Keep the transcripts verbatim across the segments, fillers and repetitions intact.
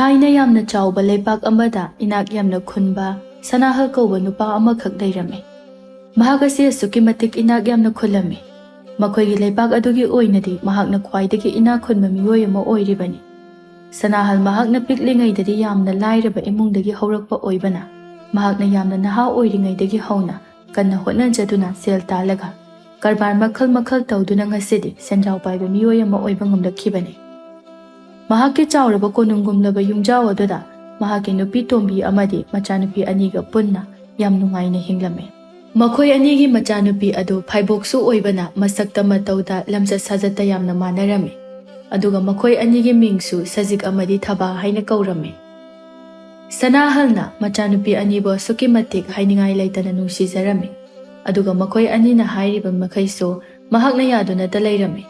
ꯊꯥꯏꯅ ꯌꯥꯝꯅ ꯆꯥꯎꯕ ꯂꯩꯄꯥꯛ ꯑꯃꯗ ꯏꯅꯥꯛ ꯌꯥꯝꯅ ꯈꯨꯟꯕ ꯁꯅꯥꯍꯜ ꯀꯧꯕ ꯅꯨꯄꯥ ꯑꯃꯈꯛ ꯂꯩꯔꯝꯃꯤ꯫ ꯃꯍꯥꯛ ꯑꯁꯤ ꯑꯁꯨꯛꯀꯤ ꯃꯇꯤꯛ ꯏꯅꯥꯛ ꯌꯥꯝꯅ ꯈꯨꯜꯂꯝꯃꯤ꯫ ꯃꯈꯣꯏꯒꯤ ꯂꯩꯄꯥꯛ ꯑꯗꯨꯒꯤ ꯑꯣꯏꯅꯗꯤ ꯃꯍꯥꯛꯅ ꯈ꯭ꯋꯥꯏꯗꯒꯤ ꯏꯅꯥꯛ ꯈꯨꯟꯕ ꯃꯤꯑꯣꯏ ꯑꯃ ꯑꯣꯏꯔꯤꯕꯅꯤ꯫ ꯁꯅꯥꯍꯜ ꯃꯍꯥꯛꯅ ꯄꯤꯛꯂꯤꯉꯩꯗꯗꯤ ꯌꯥꯝꯅ ꯂꯥꯏꯔꯕ ꯏꯃꯨꯡꯗꯒꯤ ꯍꯧꯔꯛꯄ ꯑꯣꯏꯕꯅ, ꯃꯍꯥꯛꯅ ꯌꯥꯝꯅ ꯅꯍꯥ ꯑꯣꯏꯔꯤꯉꯩꯗꯒꯤ ꯍꯧꯅ ꯀꯟꯅ ꯍꯣꯠꯅꯖꯗꯨꯅ ꯁꯦꯜ ꯇꯥꯜꯂꯒ ꯀꯔꯕꯥꯔ ꯃꯈꯜ ꯃꯈꯜ ꯇꯧꯗꯨꯅ ꯉꯁꯤꯗꯤ ꯁꯦꯟꯖꯥꯎ ꯄꯥꯏꯕ ꯃꯤꯑꯣꯏ ꯑꯃ ꯑꯣꯏꯕ ꯉꯝꯂꯛꯈꯤꯕꯅꯤ꯫ ꯃꯍꯥꯛꯀꯤ ꯆꯥꯎꯔꯕ ꯀꯣꯅꯨꯡꯒꯨꯝꯂꯕ ꯌꯨꯝꯖꯥꯎ ꯑꯗꯨꯗ ꯃꯍꯥꯛꯀꯤ ꯅꯨꯄꯤ ꯇꯣꯝꯕꯤ ꯑꯃꯗꯤ ꯃꯆꯥꯅꯨꯄꯤ ꯑꯅꯤꯒ ꯄꯨꯟꯅ ꯌꯥꯝ ꯅꯨꯡꯉꯥꯏꯅ ꯍꯤꯡꯂꯝꯃꯤ꯫ ꯃꯈꯣꯏ ꯑꯅꯤꯒꯤ ꯃꯆꯥꯅꯨꯄꯤ ꯑꯗꯨ ꯐꯥꯏꯕꯣꯛꯁꯨ ꯑꯣꯏꯕꯅ ꯃꯁꯛꯇ ꯃꯇꯧꯗ ꯂꯝꯆꯠ ꯁꯥꯖꯠꯇ ꯌꯥꯝꯅ ꯃꯥꯟꯅꯔꯝꯃꯤ꯫ ꯑꯗꯨꯒ ꯃꯈꯣꯏ ꯑꯅꯤꯒꯤ ꯃꯤꯡꯁꯨ ꯁꯖꯤꯛ ꯑꯃꯗꯤ ꯊꯕꯥ ꯍꯥꯏꯅ ꯀꯧꯔꯝꯃꯤ꯫ ꯁꯅꯥꯍꯜꯅ ꯃꯆꯥꯅꯨꯄꯤ ꯑꯅꯤꯕꯨ ꯑꯁꯨꯛꯀꯤ ꯃꯇꯤꯛ ꯍꯥꯏꯅꯤꯡꯉꯥꯏ ꯂꯩꯇꯅ ꯅꯨꯡꯁꯤꯖꯔꯝꯃꯤ꯫ ꯑꯗꯨꯒ ꯃꯈꯣꯏ ꯑꯅꯤꯅ ꯍꯥꯏꯔꯤꯕ ꯃꯈꯩꯁꯨ ꯃꯍꯥꯛꯅ ꯌꯥꯗꯨꯅꯇ ꯂꯩꯔꯝꯃꯤ꯫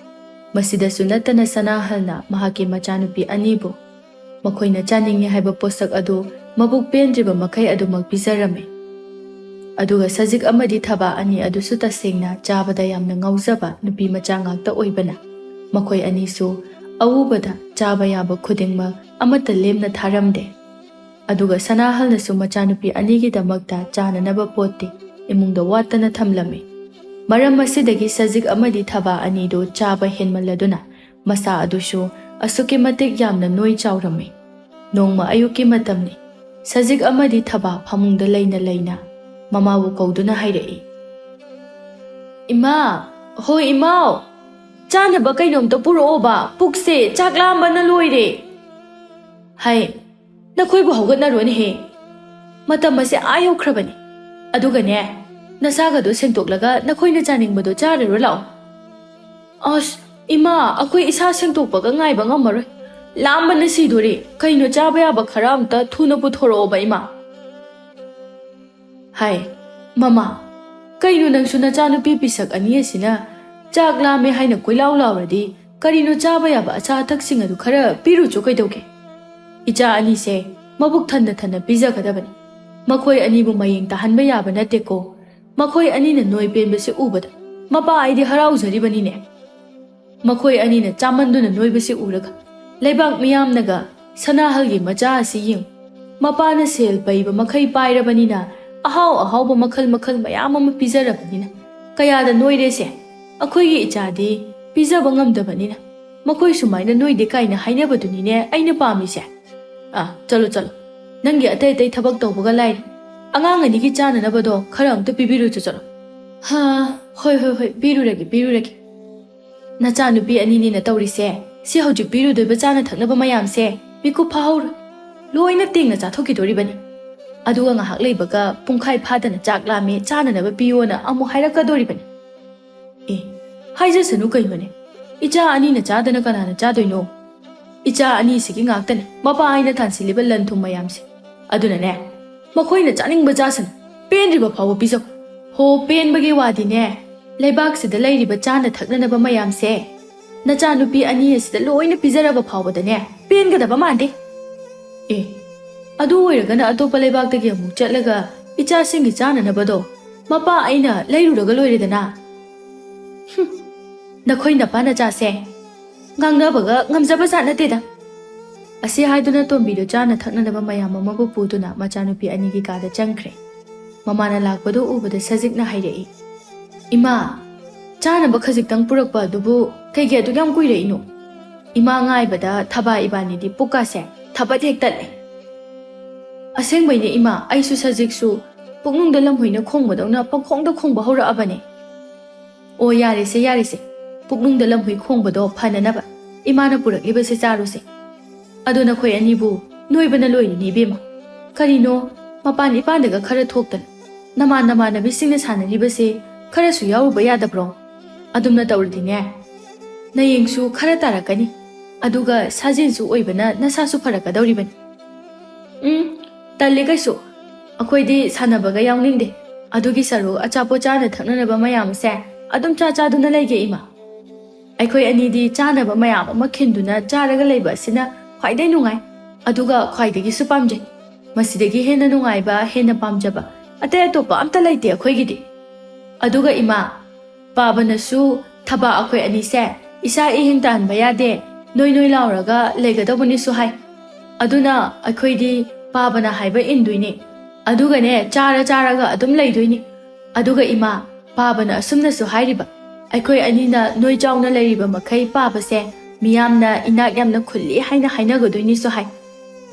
ꯃꯁꯤꯗꯁꯨ ꯅꯠꯇꯅ ꯁꯅꯥꯍꯜꯅ ꯃꯍꯥꯛꯀꯤ ꯃꯆꯥꯅꯨꯄꯤ ꯑꯅꯤꯕꯨ ꯃꯈꯣꯏꯅ ꯆꯥꯅꯤꯡꯉꯤ ꯍꯥꯏꯕ ꯄꯣꯠꯁꯛ ꯑꯗꯨ ꯃꯕꯨꯛ ꯄꯦꯟꯗ꯭ꯔꯤꯕ ꯃꯈꯩ ꯑꯗꯨꯃꯛ ꯄꯤꯖꯔꯝꯃꯤ꯫ ꯑꯗꯨꯒ ꯁꯖꯤꯛ ꯑꯃꯗꯤ ꯊꯕꯥ ꯑꯅꯤ ꯑꯗꯨꯁꯨ ꯇꯁꯦꯡꯅ ꯆꯥꯕꯗ ꯌꯥꯝꯅ ꯉꯥꯎꯖꯕ ꯅꯨꯄꯤ ꯃꯆꯥ ꯉꯥꯛꯇ ꯑꯣꯏꯕꯅ, ꯃꯈꯣꯏ ꯑꯅꯤꯁꯨ ꯑꯎꯕꯗ ꯆꯥꯕ ꯌꯥꯕ ꯈꯨꯗꯤꯡꯃꯛ ꯑꯃꯠꯇ ꯂꯦꯝꯅ ꯊꯥꯔꯝꯗꯦ꯫ ꯑꯗꯨꯒ ꯁꯅꯥꯍꯜꯅꯁꯨ ꯃꯆꯥꯅꯨꯄꯤ ꯑꯅꯤꯒꯤꯗꯃꯛꯇ ꯆꯥꯅꯅꯕ ꯄꯣꯠꯇꯤ ꯏꯃꯨꯡꯗ ꯋꯥꯠꯇꯅ ꯊꯝꯂꯝꯃꯤ꯫ ꯃꯔꯝ ꯑꯁꯤꯗꯒꯤ ꯁꯖꯤꯛ ꯑꯃꯗꯤ ꯊꯕꯥ ꯑꯅꯤꯗꯨ ꯆꯥꯕ ꯍꯦꯟꯃꯜꯂꯗꯨꯅ ꯃꯁꯥ ꯑꯗꯨꯁꯨ ꯑꯁꯨꯛꯀꯤ ꯃꯇꯤꯛ ꯌꯥꯝꯅ ꯅꯣꯏ ꯆꯥꯎꯔꯝꯃꯤ꯫ ꯅꯣꯡꯃ ꯑꯌꯨꯛꯀꯤ ꯃꯇꯝꯅꯤ꯫ ꯁꯖꯤꯛ ꯑꯃꯗꯤ ꯊꯕꯥ ꯐꯃꯨꯡꯗ ꯂꯩꯅ ꯂꯩꯅ ꯃꯃꯥꯕꯨ ꯀꯧꯗꯨꯅ ꯍꯥꯏꯔꯛꯏ, "ꯏꯃꯥ, ꯍꯣꯏ ꯏꯃꯥꯎ, ꯆꯥꯅꯕ ꯀꯩꯅꯣꯝꯇ ꯄꯨꯔꯛꯑꯣꯕ, ꯄꯨꯛꯁꯦ ꯆꯥꯛ ꯂꯥꯝꯕꯅ ꯂꯣꯏꯔꯦ꯫ ꯍꯥꯏ, ꯅꯈꯣꯏꯕꯨ ꯍꯧꯒꯠꯅꯔꯣꯅꯦꯍꯦ, ꯃꯇꯝ ꯑꯁꯦ ꯑꯥ ꯌꯧꯈ꯭ꯔꯕꯅꯤ꯫ ꯑꯗꯨꯒꯅꯦ, ꯅꯁꯥꯒꯗꯣ ꯁꯦꯡꯇꯣꯛꯂꯒ ꯅꯈꯣꯏꯅ ꯆꯥꯅꯤꯡꯕꯗꯣ ꯆꯥꯔꯨꯔꯣ ꯂꯥꯛꯑꯣ꯫" "ꯑꯁ, ꯏꯃꯥ, ꯑꯩꯈꯣꯏ ꯏꯁꯥ ꯁꯦꯡꯇꯣꯛꯄꯒ ꯉꯥꯏꯕ ꯉꯝꯃꯔꯣꯏ꯫ ꯂꯥꯝꯕꯅ ꯁꯤꯗꯣꯔꯦ꯫ ꯀꯩꯅꯣ ꯆꯥꯕ ꯌꯥꯕ ꯈꯔ ꯑꯝꯇ ꯊꯨꯅ ꯄꯨꯊꯣꯔꯛꯑꯣꯕ, ꯏꯃꯥ꯫" ꯍꯥꯏ, "ꯃꯃꯥ, ꯀꯩꯅꯣ ꯅꯪꯁꯨ ꯅꯆꯥꯅꯨꯄꯤ ꯄꯤꯁꯛ ꯑꯅꯤ ꯑꯁꯤꯅ ꯆꯥꯛ ꯂꯥꯝꯃꯦ ꯍꯥꯏꯅ ꯀꯣꯏꯂꯥꯎ ꯂꯥꯎꯔꯗꯤ ꯀꯔꯤꯅꯣ ꯆꯥꯕ ꯌꯥꯕ ꯑꯆꯥ ꯑꯊꯛꯁꯤꯡ ꯑꯗꯨ ꯈꯔ ꯄꯤꯔꯨꯆꯣ ꯀꯩꯗꯧꯒꯦ? ꯏꯆꯥ ꯑꯅꯤꯁꯦ ꯃꯕꯨꯛ ꯊꯟꯅ ꯊꯟꯅ ꯄꯤꯖꯒꯗꯕꯅꯤ꯫ ꯃꯈꯣꯏ ꯑꯅꯤꯕꯨ ꯃꯌꯦꯡ ꯇꯥꯍꯟꯕ ꯌꯥꯕ ꯅꯠꯇꯦꯀꯣ꯫ ꯃꯈꯣꯏ ꯑꯅꯤꯅ ꯅꯣꯏ ꯄꯦꯟꯕꯁꯤ ꯎꯕꯗ ꯃꯄꯥ ꯑꯩꯗꯤ ꯍꯔꯥꯎꯖꯔꯤꯕꯅꯤꯅꯦ꯫ ꯃꯈꯣꯏ ꯑꯅꯤꯅ ꯆꯥꯃꯟꯗꯨꯅ ꯅꯣꯏꯕꯁꯤ ꯎꯔꯒ ꯂꯩꯕꯥꯛ ꯃꯤꯌꯥꯝꯅꯒ ꯁꯅꯥꯍꯜꯒꯤ ꯃꯆꯥ ꯑꯁꯤ ꯌꯦꯡꯉꯨ꯫ ꯃꯄꯥꯅ ꯁꯦꯜ ꯄꯩꯕ ꯃꯈꯩ ꯄꯥꯏꯔꯕꯅꯤꯅ, ꯑꯍꯥꯎ ꯑꯍꯥꯎꯕ ꯃꯈꯜ ꯃꯈꯜ ꯃꯌꯥꯝ ꯑꯃ ꯄꯤꯖꯔꯕꯅꯤꯅ, ꯀꯌꯥꯗ ꯅꯣꯏꯔꯦꯁꯦ꯫ ꯑꯩꯈꯣꯏꯒꯤ ꯏꯆꯥꯗꯤ ꯄꯤꯖꯕ ꯉꯝꯗꯕꯅꯤꯅ, ꯃꯈꯣꯏ ꯁꯨꯃꯥꯏꯅ ꯅꯣꯏꯗꯦ ꯀꯥꯏꯅ ꯍꯥꯏꯅꯕꯗꯨꯅꯤꯅꯦ ꯑꯩꯅ ꯄꯥꯝꯃꯤꯁꯦ꯫ ꯑꯥ, ꯆꯠꯂꯣ, ꯆꯠꯂꯣ꯫ ꯅꯪꯒꯤ ꯑꯇꯩ ꯑꯇꯩ ꯊꯕꯛ ꯇꯧꯕꯒ ꯂꯥꯏꯔꯤ꯫ ꯑꯉꯥꯡ ꯑꯅꯤꯒꯤ ꯆꯥꯅꯅꯕꯗꯣ ꯈꯔ ꯑꯝꯇ ꯄꯤꯕꯤꯔꯨꯆꯣ, ꯆꯠꯂꯣ꯫ ꯍꯥ, ꯍꯣꯏ, ꯍꯣꯏ, ꯍꯣꯏ, ꯄꯤꯔꯨꯔꯒꯦ, ꯄꯤꯔꯨꯔꯒꯦ꯫ ꯅꯆꯥꯅꯨꯄꯤ ꯑꯅꯤꯅꯤꯅ ꯇꯧꯔꯤꯁꯦ, ꯁꯤ ꯍꯧꯖꯤꯛ ꯄꯤꯔꯨꯗꯣꯏꯕ ꯆꯥꯅ ꯊꯛꯅꯕ ꯃꯌꯥꯝꯁꯦ ꯃꯤꯀꯨꯞ ꯐꯥꯍꯧꯔꯣꯏ꯫ ꯂꯣꯏꯅ ꯇꯦꯡꯅ ꯆꯥꯊꯣꯛꯈꯤꯗꯣꯔꯤꯕꯅꯤ꯫ ꯑꯗꯨꯒ ꯉꯥꯏꯍꯥꯛ ꯂꯩꯕꯒ ꯄꯨꯡꯈꯥꯏ ꯐꯥꯗꯅ ꯆꯥꯛ ꯂꯥꯝꯃꯦ, ꯆꯥꯅꯅꯕ ꯄꯤꯌꯣꯅ ꯑꯃꯨꯛ ꯍꯥꯏꯔꯛꯀꯗꯣꯔꯤꯕꯅꯤ꯫ ꯑꯦ, ꯍꯥꯏꯖꯁꯅꯨ ꯀꯩꯅꯣꯅꯦ꯫ ꯏꯆꯥ ꯑꯅꯤꯅ ꯆꯥꯗꯅ ꯀꯅꯥꯅ ꯆꯥꯗꯣꯏꯅꯣ? ꯏꯆꯥ ꯑꯅꯤꯁꯤꯒꯤ ꯉꯥꯛꯇꯅꯦ ꯃꯄꯥ ꯑꯩꯅ ꯇꯥꯟꯁꯤꯜꯂꯤꯕ ꯂꯟ ꯊꯨꯝ ꯃꯌꯥꯝꯁꯦ꯫ ꯑꯗꯨꯅꯅꯦ, ꯃꯈꯣꯏꯅ ꯆꯥꯅꯤꯡꯕ ꯆꯥꯁꯅꯨ, ꯄꯦꯟꯗ꯭ꯔꯤꯕ ꯐꯥꯎꯕ ꯄꯤꯖꯧ꯫ ꯍꯣ, ꯄꯦꯟꯕꯒꯤ ꯋꯥꯗꯤꯅꯦ, ꯂꯩꯕꯥꯛꯁꯤꯗ ꯂꯩꯔꯤꯕ ꯆꯥꯅ ꯊꯛꯅꯅꯕ ꯃꯌꯥꯝꯁꯦ ꯅꯆꯥꯅꯨꯄꯤ ꯑꯅꯤ ꯑꯁꯤꯗ ꯂꯣꯏꯅ ꯄꯤꯖꯔꯕ ꯐꯥꯎꯕꯗꯅꯦ, ꯄꯦꯟꯒꯗꯕ ꯃꯥꯟꯗꯦ꯫ ꯑꯦ, ꯑꯗꯨ ꯑꯣꯏꯔꯒꯅ ꯑꯇꯣꯞꯄ ꯂꯩꯕꯥꯛꯇꯒꯤ ꯑꯃꯨꯛ ꯆꯠꯂꯒ ꯏꯆꯥꯁꯤꯡꯒꯤ ꯆꯥꯅꯅꯕꯗꯣ ꯃꯄꯥ ꯑꯩꯅ ꯂꯩꯔꯨꯔꯒ ꯂꯣꯏꯔꯦꯗꯅ꯫ ꯍꯨꯝ, ꯅꯈꯣꯏ ꯅꯄꯥ ꯅꯆꯥꯁꯦ ꯉꯥꯡꯅꯕꯒ ꯉꯝꯖꯕ ꯖꯥꯠ ꯅꯠꯇꯦꯗ꯫ ꯑꯁꯤ ꯍꯥꯏꯗꯨꯅ ꯇꯣꯝꯕꯤꯗꯨ ꯆꯥꯅ ꯊꯛꯅꯅꯕ ꯃꯌꯥꯝ ꯑꯃꯕꯨ ꯄꯨꯗꯨꯅ ꯃꯆꯥꯅꯨꯄꯤ ꯑꯅꯤꯒꯤ ꯀꯥꯗ ꯆꯪꯈ꯭ꯔꯦ꯫ ꯃꯃꯥꯅ ꯂꯥꯛꯄꯗꯨ ꯎꯕꯗ ꯁꯖꯤꯛꯅ ꯍꯥꯏꯔꯛꯏ, "ꯏꯃꯥ, ꯆꯥꯅꯕ ꯈꯖꯤꯛꯇꯪ ꯄꯨꯔꯛꯄ ꯑꯗꯨꯕꯨ ꯀꯩꯒꯤ ꯑꯗꯨꯛ ꯌꯥꯝ ꯀꯨꯏꯔꯛꯏꯅꯣ?" ꯏꯃꯥ ꯉꯥꯏꯕꯗ ꯊꯕꯥ ꯏꯕꯥꯅꯤꯗꯤ ꯄꯨꯛꯀꯥꯁꯦ ꯊꯕꯠ ꯍꯦꯛ ꯇꯠꯂꯦ꯫ "ꯑꯁꯦꯡꯕꯩꯅꯦ ꯏꯃꯥ, ꯑꯩꯁꯨ ꯁꯖꯤꯛꯁꯨ ꯄꯨꯛꯅꯨꯡꯗ ꯂꯝꯍꯨꯏꯅ ꯈꯣꯡꯕꯗꯧꯅ ꯄꯪꯈꯣꯡꯗ ꯈꯣꯡꯕ ꯍꯧꯔꯛꯑꯕꯅꯦ꯫" "ꯑꯣ, ꯌꯥꯔꯦꯁꯦ, ꯌꯥꯔꯦꯁꯦ, ꯄꯨꯛꯅꯨꯡꯗ ꯂꯝꯍꯨꯏ ꯈꯣꯡꯕꯗꯣ ꯐꯅꯅꯕ ꯏꯃꯥꯅ ꯄꯨꯔꯛꯂꯤꯕꯁꯦ ꯆꯥꯔꯣꯁꯦ꯫ ꯑꯗꯣ ꯅꯈꯣꯏ ꯑꯅꯤꯕꯨ ꯅꯣꯏꯕꯅ ꯂꯣꯏꯔꯤꯅꯦ ꯏꯕꯦꯝꯃ꯫ ꯀꯔꯤꯅꯣ, ꯃꯄꯥꯟ ꯏꯄꯥꯟꯗꯒ ꯈꯔ ꯊꯣꯛꯇꯅ ꯅꯃꯥꯟ ꯅꯃꯥꯟꯅꯕꯤꯁꯤꯡꯅ ꯁꯥꯟꯅꯔꯤꯕꯁꯦ ꯈꯔꯁꯨ ꯌꯥꯎꯔꯨꯕ ꯌꯥꯗꯕ꯭ꯔꯣ? ꯑꯗꯨꯝꯅ ꯇꯧꯔꯗꯤꯅꯦ, ꯅꯌꯦꯡꯁꯨ ꯈꯔ ꯇꯥꯔꯛꯀꯅꯤ, ꯑꯗꯨꯒ ꯁꯥꯖꯦꯜꯁꯨ ꯑꯣꯏꯕꯅ ꯅꯁꯥꯁꯨ ꯐꯔꯛꯀꯗꯧꯔꯤꯕꯅꯤ꯫" "ꯎꯝ, ꯇꯜꯂꯤ ꯀꯩꯁꯨ꯫ ꯑꯩꯈꯣꯏꯗꯤ ꯁꯥꯟꯅꯕꯒ ꯌꯥꯎꯅꯤꯡꯗꯦ꯫ ꯑꯗꯨꯒꯤ ꯁꯔꯨꯛ ꯑꯆꯥꯄꯣꯠ ꯆꯥꯅ ꯊꯛꯅꯅꯕ ꯃꯌꯥꯝꯁꯦ ꯑꯗꯨꯝ ꯆꯥ ꯆꯥꯗꯨꯅ ꯂꯩꯒꯦ ꯏꯃꯥ꯫ ꯑꯩꯈꯣꯏ ꯑꯅꯤꯗꯤ ꯆꯥꯅꯕ ꯃꯌꯥꯝ ꯑꯃ ꯈꯤꯟꯗꯨꯅ ꯆꯥꯔꯒ ꯂꯩꯕ ꯑꯁꯤꯅ ꯈ꯭ꯋꯥꯏꯗꯒꯤ ꯅꯨꯡꯉꯥꯏ, ꯑꯗꯨꯒ ꯈ꯭ꯋꯥꯏꯗꯒꯤꯁꯨ ꯄꯥꯝꯖꯩ꯫ ꯃꯁꯤꯗꯒꯤ ꯍꯦꯟꯅ ꯅꯨꯡꯉꯥꯏꯕ, ꯍꯦꯟꯅ ꯄꯥꯝꯖꯕ ꯑꯇꯩ ꯑꯇꯣꯞꯄ ꯑꯝꯇ ꯂꯩꯇꯦ ꯑꯩꯈꯣꯏꯒꯤꯗꯤ꯫ ꯑꯗꯨꯒ ꯏꯃꯥ, ꯄꯥꯕꯅꯁꯨ ꯊꯕꯥ ꯑꯩꯈꯣꯏ ꯑꯅꯤꯁꯦ ꯏꯁꯥ ꯏꯍꯤꯡ ꯇꯥꯍꯟꯕ ꯌꯥꯗꯦ, ꯅꯣꯏ ꯅꯣꯏ ꯂꯥꯎꯔꯒ ꯂꯩꯒꯗꯧꯕꯅꯤꯁꯨ ꯍꯥꯏ꯫ ꯑꯗꯨꯅ ꯑꯩꯈꯣꯏꯗꯤ ꯄꯥꯕꯅ ꯍꯥꯏꯕ ꯏꯟꯗꯣꯏꯅꯤ꯫ ꯑꯗꯨꯒꯅꯦ, ꯆꯥꯔ ꯆꯥꯔꯒ ꯑꯗꯨꯝ ꯂꯩꯗꯣꯏꯅꯤ꯫ ꯑꯗꯨꯒ ꯏꯃꯥ, ꯄꯥꯕꯅ ꯑꯁꯨꯝꯅꯁꯨ ꯍꯥꯏꯔꯤꯕ, "ꯑꯩꯈꯣꯏ ꯑꯅꯤꯅ ꯅꯣꯏ ꯆꯥꯎꯅ ꯂꯩꯔꯤꯕ ꯃꯈꯩ ꯄꯥꯕꯁꯦ ꯃꯤꯌꯥꯝꯅ ꯏꯅꯥꯛ ꯌꯥꯝꯅ ꯈꯨꯜꯂꯤ ꯍꯥꯏꯅ ꯍꯥꯏꯅꯒꯗꯣꯏꯅꯤꯁꯨ" ꯍꯥꯏ꯫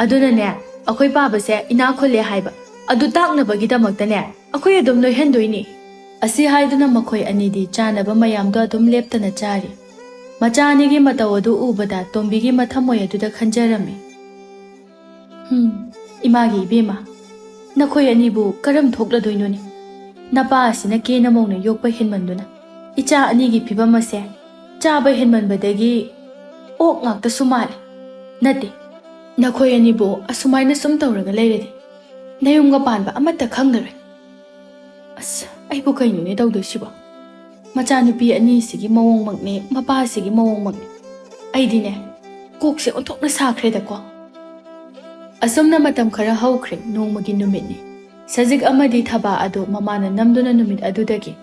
ꯑꯗꯨꯅꯅꯦ, ꯑꯩꯈꯣꯏ ꯄꯥꯕꯁꯦ ꯏꯅꯥꯛ ꯈꯨꯜꯂꯦ ꯍꯥꯏꯕ ꯑꯗꯨ ꯇꯥꯛꯅꯕꯒꯤꯗꯃꯛꯇꯅꯦ ꯑꯩꯈꯣꯏ ꯑꯗꯨꯝ ꯅꯣꯏꯍꯟꯗꯣꯏꯅꯤ꯫ ꯑꯁꯤ ꯍꯥꯏꯗꯨꯅ ꯃꯈꯣꯏ ꯑꯅꯤꯗꯤ ꯆꯥꯅꯕ ꯃꯌꯥꯝꯗꯣ ꯑꯗꯨꯝ ꯂꯦꯞꯇꯅ ꯆꯥꯔꯤ꯫ ꯃꯆꯥ ꯑꯅꯤꯒꯤ ꯃꯇꯧ ꯑꯗꯨ ꯎꯕꯗ ꯇꯣꯝꯕꯤꯒꯤ ꯃꯊꯃꯣꯏ ꯑꯗꯨꯗ ꯈꯟꯖꯔꯝꯃꯤ꯫ "ꯍꯝ, ꯏꯃꯥꯒꯤ ꯏꯕꯦꯝꯃ, ꯅꯈꯣꯏ ꯑꯅꯤꯕꯨ ꯀꯔꯝ ꯊꯣꯛꯂꯗꯣꯏꯅꯣꯅꯦ? ꯅꯄꯥ ꯑꯁꯤꯅ ꯀꯦꯅ ꯃꯧꯅ ꯌꯣꯛꯄ ꯍꯦꯟꯃꯟꯗꯨꯅ ꯏꯆꯥ ꯑꯅꯤꯒꯤ ꯐꯤꯕꯝ ꯑꯁꯦ ꯆꯥꯕ ꯍꯦꯟꯃꯟꯕꯗꯒꯤ ꯑꯣꯛ ꯉꯥꯛꯇꯁꯨ ꯃꯥꯜꯂꯦ꯫ ꯅꯠꯇꯦ, ꯅꯈꯣꯏ ꯑꯅꯤꯕꯨ ꯑꯁꯨꯃꯥꯏꯅ ꯁꯨꯝ ꯇꯧꯔꯒ ꯂꯩꯔꯗꯤ ꯅꯌꯨꯝꯒ ꯄꯥꯟꯕ ꯑꯃꯠꯇ ꯈꯪꯉꯔꯣꯏ꯫ ꯑꯁ, ꯑꯩꯕꯨ ꯀꯩꯅꯣꯅꯦ ꯇꯧꯗꯣꯏꯁꯤꯕꯣ? ꯃꯆꯥꯅꯨꯄꯤ ꯑꯅꯤꯁꯤꯒꯤ ꯃꯑꯣꯡꯃꯛꯅꯦ, ꯃꯄꯥꯁꯤꯒꯤ ꯃꯑꯣꯡꯃꯛꯅꯦ꯫ ꯑꯩꯗꯤꯅꯦ, ꯀꯣꯛꯁꯦ ꯑꯣꯟꯊꯣꯛꯅ ꯁꯥꯈ꯭ꯔꯦꯗꯀꯣ"꯫ ꯑꯁꯨꯝꯅ ꯃꯇꯝ ꯈꯔ ꯍꯧꯈ꯭ꯔꯦ꯫ ꯅꯣꯡꯃꯒꯤ ꯅꯨꯃꯤꯠꯅꯤ꯫ ꯁꯖꯤꯛ ꯑꯃꯗꯤ ꯊꯕꯥ ꯑꯗꯨ ꯃꯃꯥꯅ ꯅꯝꯗꯨꯅ ꯅꯨꯃꯤꯠ ꯑꯗꯨꯗꯒꯤ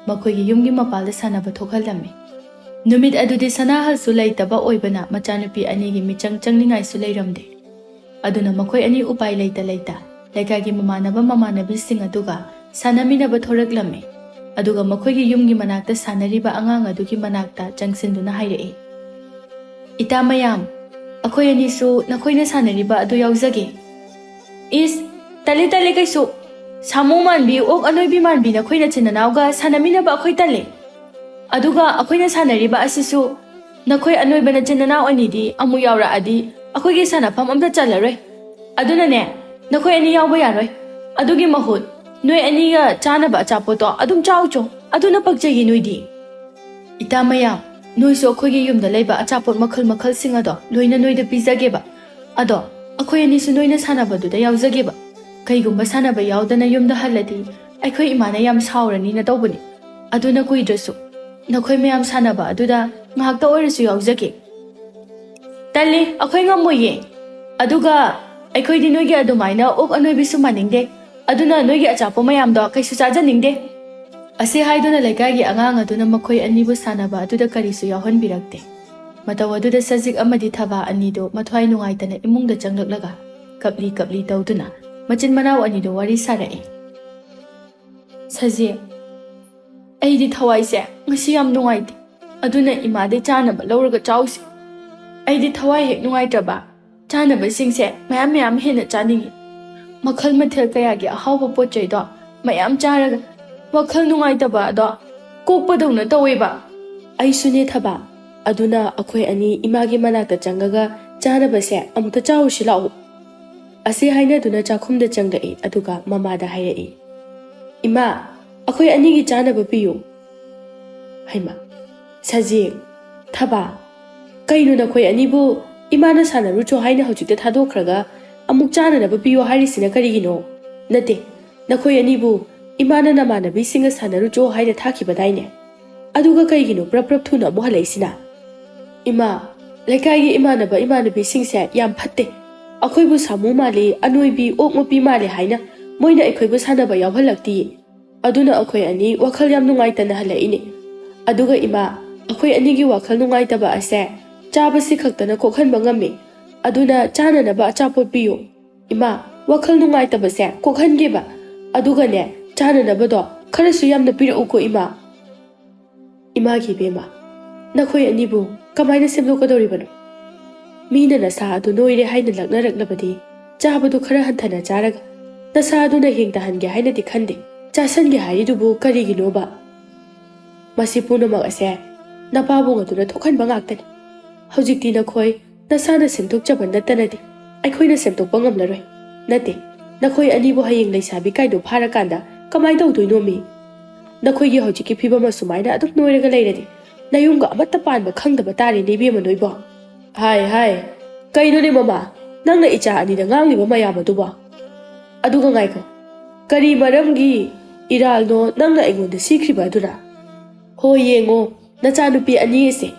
ꯃꯈꯣꯏꯒꯤ ꯌꯨꯝꯒꯤ ꯃꯄꯥꯜꯗ ꯁꯥꯟꯅꯕ ꯊꯣꯛꯍꯜꯂꯝꯃꯤ꯫ ꯅꯨꯃꯤꯠ ꯑꯗꯨꯗꯤ ꯁꯅꯥꯍꯜꯁꯨ ꯂꯩꯇꯕ ꯑꯣꯏꯕꯅ ꯃꯆꯥꯅꯨꯄꯤ ꯑꯅꯤꯒꯤ ꯃꯤꯆꯪ ꯆꯪꯅꯤꯡꯉꯥꯏꯁꯨ ꯂꯩꯔꯝꯗꯦ꯫ ꯑꯗꯨꯅ ꯃꯈꯣꯏ ꯑꯅꯤ ꯎꯄꯥꯏ ꯂꯩꯇ ꯂꯩꯇ ꯂꯩꯀꯥꯏꯒꯤ ꯃꯃꯥꯟꯅꯕ ꯃꯃꯥꯟꯅꯕꯤꯁꯤꯡ ꯑꯗꯨꯒ ꯁꯥꯟꯅꯃꯤꯟꯅꯕ ꯊꯣꯔꯛꯂꯝꯃꯤ꯫ ꯑꯗꯨꯒ ꯃꯈꯣꯏꯒꯤ ꯌꯨꯝꯒꯤ ꯃꯅꯥꯛꯇ ꯁꯥꯟꯅꯔꯤꯕ ꯑꯉꯥꯡ ꯑꯗꯨꯒꯤ ꯃꯅꯥꯛꯇ ꯆꯪꯁꯤꯟꯗꯨꯅ ꯍꯥꯏꯔꯛꯏ, "ꯏꯇꯥ ꯃꯌꯥꯝ, ꯑꯩꯈꯣꯏ ꯑꯅꯤꯁꯨ ꯅꯈꯣꯏꯅ ꯁꯥꯟꯅꯔꯤꯕ ꯑꯗꯨ ꯌꯥꯎꯖꯒꯦ"꯫ "ꯏꯁ, ꯇꯜꯂꯤ ꯇꯜꯂꯤ, ꯀꯩꯁꯨ ꯁꯥꯃꯨ ꯃꯥꯟꯕꯤ, ꯑꯣꯛ ꯑꯅꯣꯏꯕꯤ ꯃꯥꯟꯕꯤ ꯅꯈꯣꯏ ꯅꯆꯤꯟ ꯅꯅꯥꯎꯒ ꯁꯥꯟꯅꯃꯤꯟꯅꯕ ꯑꯩꯈꯣꯏ ꯇꯜꯂꯤ꯫ ꯑꯗꯨꯒ ꯑꯩꯈꯣꯏꯅ ꯁꯥꯟꯅꯔꯤꯕ ꯑꯁꯤꯁꯨ ꯅꯈꯣꯏ ꯑꯅꯣꯏꯕ ꯅꯆꯤꯟ ꯅꯅꯥꯎ ꯑꯅꯤꯗꯤ ꯑꯃꯨꯛ ꯌꯥꯎꯔꯛꯑꯗꯤ ꯑꯩꯈꯣꯏꯒꯤ ꯁꯥꯟꯅꯐꯝ ꯑꯝꯇ ꯆꯜꯂꯔꯣꯏ꯫ ꯑꯗꯨꯅꯅꯦ, ꯅꯈꯣꯏ ꯑꯅꯤ ꯌꯥꯎꯕ ꯌꯥꯔꯣꯏ꯫ ꯑꯗꯨꯒꯤ ꯃꯍꯨꯠ ꯅꯣꯏ ꯑꯅꯤꯒ ꯆꯥꯅꯕ ꯑꯆꯥꯄꯣꯠꯇꯣ ꯑꯗꯨꯝ ꯆꯥꯎꯆꯣ, ꯑꯗꯨꯅ ꯄꯛꯆꯩꯌꯦ ꯅꯣꯏꯗꯤ"꯫ "ꯏꯇꯥ ꯃꯌꯥꯝ, ꯅꯣꯏꯁꯨ ꯑꯩꯈꯣꯏꯒꯤ ꯌꯨꯝꯗ ꯂꯩꯕ ꯑꯆꯥꯄꯣꯠ ꯃꯈꯜ ꯃꯈꯜꯁꯤꯡ ꯑꯗꯣ ꯂꯣꯏꯅ ꯅꯣꯏꯗ ꯄꯤꯖꯒꯦꯕ꯫ ꯑꯗꯣ ꯑꯩꯈꯣꯏ ꯑꯅꯤꯁꯨ ꯅꯣꯏꯅ ꯁꯥꯟꯅꯕꯗꯨꯗ ꯌꯥꯎꯖꯒꯦꯕ꯫ ꯀꯩꯒꯨꯝꯕ ꯁꯥꯟꯅꯕ ꯌꯥꯎꯗꯅ ꯌꯨꯝꯗ ꯍꯜꯂꯗꯤ ꯑꯩꯈꯣꯏ ꯏꯃꯥꯅ ꯌꯥꯝ ꯁꯥꯎꯔꯅꯤꯅ ꯇꯧꯕꯅꯤ꯫ ꯑꯗꯨꯅ ꯀꯨꯏꯗ꯭ꯔꯁꯨ ꯅꯈꯣꯏ ꯃꯌꯥꯝ ꯁꯥꯟꯅꯕ ꯑꯗꯨꯗ ꯉꯥꯏꯍꯥꯛꯇ ꯑꯣꯏꯔꯁꯨ ꯌꯥꯎꯖꯒꯦ"꯫ "ꯇꯜꯂꯤ, ꯑꯩꯈꯣꯏ ꯉꯝꯃꯣꯏꯌꯦ꯫ ꯑꯗꯨꯒ ꯑꯩꯈꯣꯏꯗꯤ ꯅꯣꯏꯒꯤ ꯑꯗꯨꯃꯥꯏꯅ ꯑꯣꯛ ꯑꯅꯣꯏꯕꯤꯁꯨ ꯃꯥꯟꯅꯤꯡꯗꯦ꯫ ꯑꯗꯨꯅ ꯅꯣꯏꯒꯤ ꯑꯆꯥꯄꯣꯠ ꯃꯌꯥꯝꯗꯣ ꯀꯩꯁꯨ ꯆꯥꯖꯅꯤꯡꯗꯦ"꯫ ꯑꯁꯤ ꯍꯥꯏꯗꯨꯅ ꯂꯩꯀꯥꯏꯒꯤ ꯑꯉꯥꯡ ꯑꯗꯨꯅ ꯃꯈꯣꯏ ꯑꯅꯤꯕꯨ ꯁꯥꯟꯅꯕ ꯑꯗꯨꯗ ꯀꯔꯤꯁꯨ ꯌꯥꯎꯍꯟꯕꯤꯔꯛꯇꯦ꯫ ꯃꯇꯧ ꯑꯗꯨꯗ ꯁꯖꯤꯛ ꯑꯃꯗꯤ ꯊꯕꯥ ꯑꯅꯤꯗꯨ ꯃꯊ꯭ꯋꯥꯏ ꯅꯨꯡꯉꯥꯏꯇꯅ ꯏꯃꯨꯡꯗ ꯆꯪꯂꯛꯂꯒ ꯀꯞꯂꯤ ꯀꯞꯂꯤ ꯇꯧꯗꯨꯅ ꯃꯆꯤꯟ ꯃꯅꯥꯎ ꯑꯅꯤꯗꯨ ꯋꯥꯔꯤ ꯁꯥꯔꯛꯏ꯫ "ꯁꯖꯤꯛ, ꯑꯩꯗꯤ ꯊꯋꯥꯏꯁꯦ ꯉꯁꯤ ꯌꯥꯝ ꯅꯨꯡꯉꯥꯏꯇꯦ, ꯑꯗꯨꯅ ꯏꯃꯥꯗꯩ ꯆꯥꯅꯕ ꯂꯧꯔꯒ ꯆꯥꯎꯁꯦ꯫ ꯑꯩꯗꯤ ꯊꯋꯥꯏ ꯍꯦꯛ ꯅꯨꯡꯉꯥꯏꯇ꯭ꯔꯕ ꯆꯥꯅꯕꯁꯤꯡꯁꯦ ꯃꯌꯥꯝ ꯃꯌꯥꯝ ꯍꯦꯟꯅ ꯆꯥꯅꯤꯡꯉꯤ꯫ ꯃꯈꯜ ꯃꯊꯦꯜ ꯀꯌꯥꯒꯤ ꯑꯍꯥꯎꯕ ꯄꯣꯠ ꯆꯩꯗꯣ ꯃꯌꯥꯝ ꯆꯥꯔꯒ ꯋꯥꯈꯜ ꯅꯨꯡꯉꯥꯏꯇꯕ ꯑꯗꯣ ꯀꯣꯛꯄꯗꯧꯅ ꯇꯧꯋꯦꯕ꯫" "ꯑꯩꯁꯨꯅꯦ ꯊꯕꯥ, ꯑꯗꯨꯅ ꯑꯩꯈꯣꯏ ꯑꯅꯤ ꯏꯃꯥꯒꯤ ꯃꯅꯥꯛꯇ ꯆꯪꯉꯒ ꯆꯥꯅꯕꯁꯦ ꯑꯃꯨꯛꯇ ꯆꯥꯔꯨꯁꯤ ꯂꯥꯛꯑꯣ꯫" ꯑꯁꯤ ꯍꯥꯏꯅꯗꯨꯅ ꯆꯥꯛꯈꯨꯝꯗ ꯆꯪꯂꯛꯏ, ꯑꯗꯨꯒ ꯃꯃꯥꯗ ꯍꯥꯏꯔꯛꯏ, "ꯏꯃꯥ, ꯑꯩꯈꯣꯏ ꯑꯅꯤꯒꯤ ꯆꯥꯅꯕ ꯄꯤꯌꯨ꯫" ꯍꯩꯃꯥ, ꯁꯖꯤꯛ, ꯊꯕꯥ, ꯀꯩꯅꯣ ꯅꯈꯣꯏ ꯑꯅꯤꯕꯨ ꯏꯃꯥꯅ ꯁꯥꯟꯅꯔꯨꯆꯣ ꯍꯥꯏꯅ ꯍꯧꯖꯤꯛꯇ ꯊꯥꯗꯣꯛꯈ꯭ꯔꯒ ꯑꯃꯨꯛ ꯆꯥꯅꯅꯕ ꯄꯤꯌꯣ ꯍꯥꯏꯔꯤꯁꯤꯅ ꯀꯔꯤꯒꯤꯅꯣ? ꯅꯠꯇꯦ, ꯅꯈꯣꯏ ꯑꯅꯤꯕꯨ ꯏꯃꯥꯅ ꯅꯃꯥꯟꯅꯕꯤꯁꯤꯡꯒ ꯁꯥꯟꯅꯔꯨꯆꯣ ꯍꯥꯏꯅ ꯊꯥꯈꯤꯕꯗꯥꯏꯅꯦ? ꯑꯗꯨꯒ ꯀꯩꯒꯤꯅꯣ ꯄ꯭ꯔꯞ ꯄ꯭ꯔꯞ ꯊꯨꯅ ꯑꯃꯨꯛ ꯍꯜꯂꯛꯏꯁꯤꯅ? ꯏꯃꯥ, ꯂꯩꯀꯥꯏꯒꯤ ꯏꯃꯥꯟꯅꯕ ꯏꯃꯥꯟꯅꯕꯤꯁꯤꯡꯁꯦ ꯌꯥꯝ ꯐꯠꯇꯦ꯫ ꯑꯩꯈꯣꯏꯕꯨ ꯁꯥꯃꯨ ꯃꯥꯜꯂꯤ, ꯑꯅꯣꯏꯕꯤ, ꯑꯣꯛ ꯃꯄꯤ ꯃꯥꯜꯂꯤ ꯍꯥꯏꯅ ꯃꯣꯏꯅ ꯑꯩꯈꯣꯏꯕꯨ ꯁꯥꯟꯅꯕ ꯌꯥꯎꯍꯜꯂꯛꯇꯦ꯫ ꯑꯗꯨꯅ ꯑꯩꯈꯣꯏ ꯑꯅꯤ ꯋꯥꯈꯜ ꯌꯥꯝ ꯅꯨꯡꯉꯥꯏꯇꯅ ꯍꯜꯂꯛꯏꯅꯦ꯫ ꯑꯗꯨꯒ ꯏꯃꯥ, ꯑꯩꯈꯣꯏ ꯑꯅꯤꯒꯤ ꯋꯥꯈꯜ ꯅꯨꯡꯉꯥꯏꯇꯕ ꯑꯁꯦ ꯆꯥꯕꯁꯤ ꯈꯛꯇꯅ ꯀꯣꯛꯍꯟꯕ ꯉꯝꯃꯤ꯫ ꯑꯗꯨꯅ ꯆꯥꯅꯅꯕ ꯑꯆꯥꯄꯣꯠ ꯄꯤꯌꯨ꯫ ꯏꯃꯥ, ꯋꯥꯈꯜ ꯅꯨꯡꯉꯥꯏꯇꯕꯁꯦ ꯀꯣꯛꯍꯟꯒꯦꯕ꯫ ꯑꯗꯨꯒꯅꯦ, ꯆꯥꯅꯅꯕꯗꯣ ꯈꯔꯁꯨ ꯌꯥꯝꯅ ꯄꯤꯔꯛꯎꯀꯣ ꯏꯃꯥ꯫" "ꯏꯃꯥꯒꯤ ꯏꯕꯦꯝꯃ, ꯅꯈꯣꯏ ꯑꯅꯤꯕꯨ ꯀꯃꯥꯏꯅ ꯁꯦꯝꯗꯣꯛꯀꯗꯧꯔꯤꯕꯅꯣ? ꯃꯤꯅ ꯅꯁꯥ ꯑꯗꯨ ꯅꯣꯏꯔꯦ ꯍꯥꯏꯅ ꯂꯛꯅꯔꯛꯂꯕꯗꯤ ꯆꯥꯕꯗꯨ ꯈꯔ ꯍꯟꯊꯅ ꯆꯥꯔꯒ ꯅꯁꯥ ꯑꯗꯨꯅ ꯍꯦꯡ ꯇꯥꯍꯟꯒꯦ ꯍꯥꯏꯅꯗꯤ ꯈꯟꯗꯦ꯫ ꯆꯥꯁꯟꯒꯦ ꯍꯥꯏꯔꯤꯗꯨꯕꯨ ꯀꯔꯤꯒꯤꯅꯣꯕ? ꯃꯁꯤ ꯄꯨꯝꯅꯃꯛ ꯑꯁꯦ ꯅꯄꯥꯕꯨꯡ ꯑꯗꯨꯅ ꯊꯣꯛꯍꯟꯕ ꯉꯥꯛꯇꯅꯤ꯫ ꯍꯧꯖꯤꯛꯇꯤ ꯅꯈꯣꯏ ꯅꯁꯥꯅ ꯁꯦꯝꯗꯣꯛꯆꯕ ꯅꯠꯇꯅꯗꯤ ꯑꯩꯈꯣꯏꯅ ꯁꯦꯝꯗꯣꯛꯄ ꯉꯝꯂꯔꯣꯏ꯫ ꯅꯠꯇꯦ, ꯅꯈꯣꯏ ꯑꯅꯤꯕꯨ ꯍꯌꯦꯡ ꯂꯩꯁꯥꯕꯤ ꯀꯥꯏꯗꯣ ꯐꯥꯔꯀꯥꯟꯗ ꯀꯃꯥꯏ ꯇꯧꯗꯣꯏꯅꯣꯃꯤ? ꯅꯈꯣꯏꯒꯤ ꯍꯧꯖꯤꯛꯀꯤ ꯐꯤꯕꯝ ꯑꯁꯨꯃꯥꯏꯅ ꯑꯗꯨꯝ ꯅꯣꯏꯔꯒ ꯂꯩꯔꯗꯤ ꯅꯌꯨꯝꯒ ꯑꯃꯠꯇ ꯄꯥꯟꯕ ꯈꯪꯗꯕ ꯇꯥꯔꯦꯅꯦ ꯏꯕꯦꯝꯃ ꯅꯣꯏꯕꯣ꯫" "ꯍꯥꯏ, ꯍꯥꯏ, ꯀꯩꯅꯣꯅꯦ ꯃꯃꯥ, ꯅꯪꯅ ꯏꯆꯥ ꯑꯅꯤꯗ ꯉꯥꯡꯂꯤꯕ ꯃꯌꯥꯝ ꯑꯗꯨꯕꯣ? ꯑꯗꯨꯒ ꯉꯥꯏꯈꯣ, ꯀꯔꯤ ꯃꯔꯝꯒꯤ ꯏꯔꯥꯜꯅꯣ ꯅꯪꯅ ꯑꯩꯉꯣꯟꯗ ꯁꯤꯈ꯭ꯔꯤꯕ ꯑꯗꯨꯅ? ꯍꯣꯏ, ꯌꯦꯡꯉꯣ, ꯅꯆꯥꯅꯨꯄꯤ ꯑꯅꯤ ꯑꯁꯦ,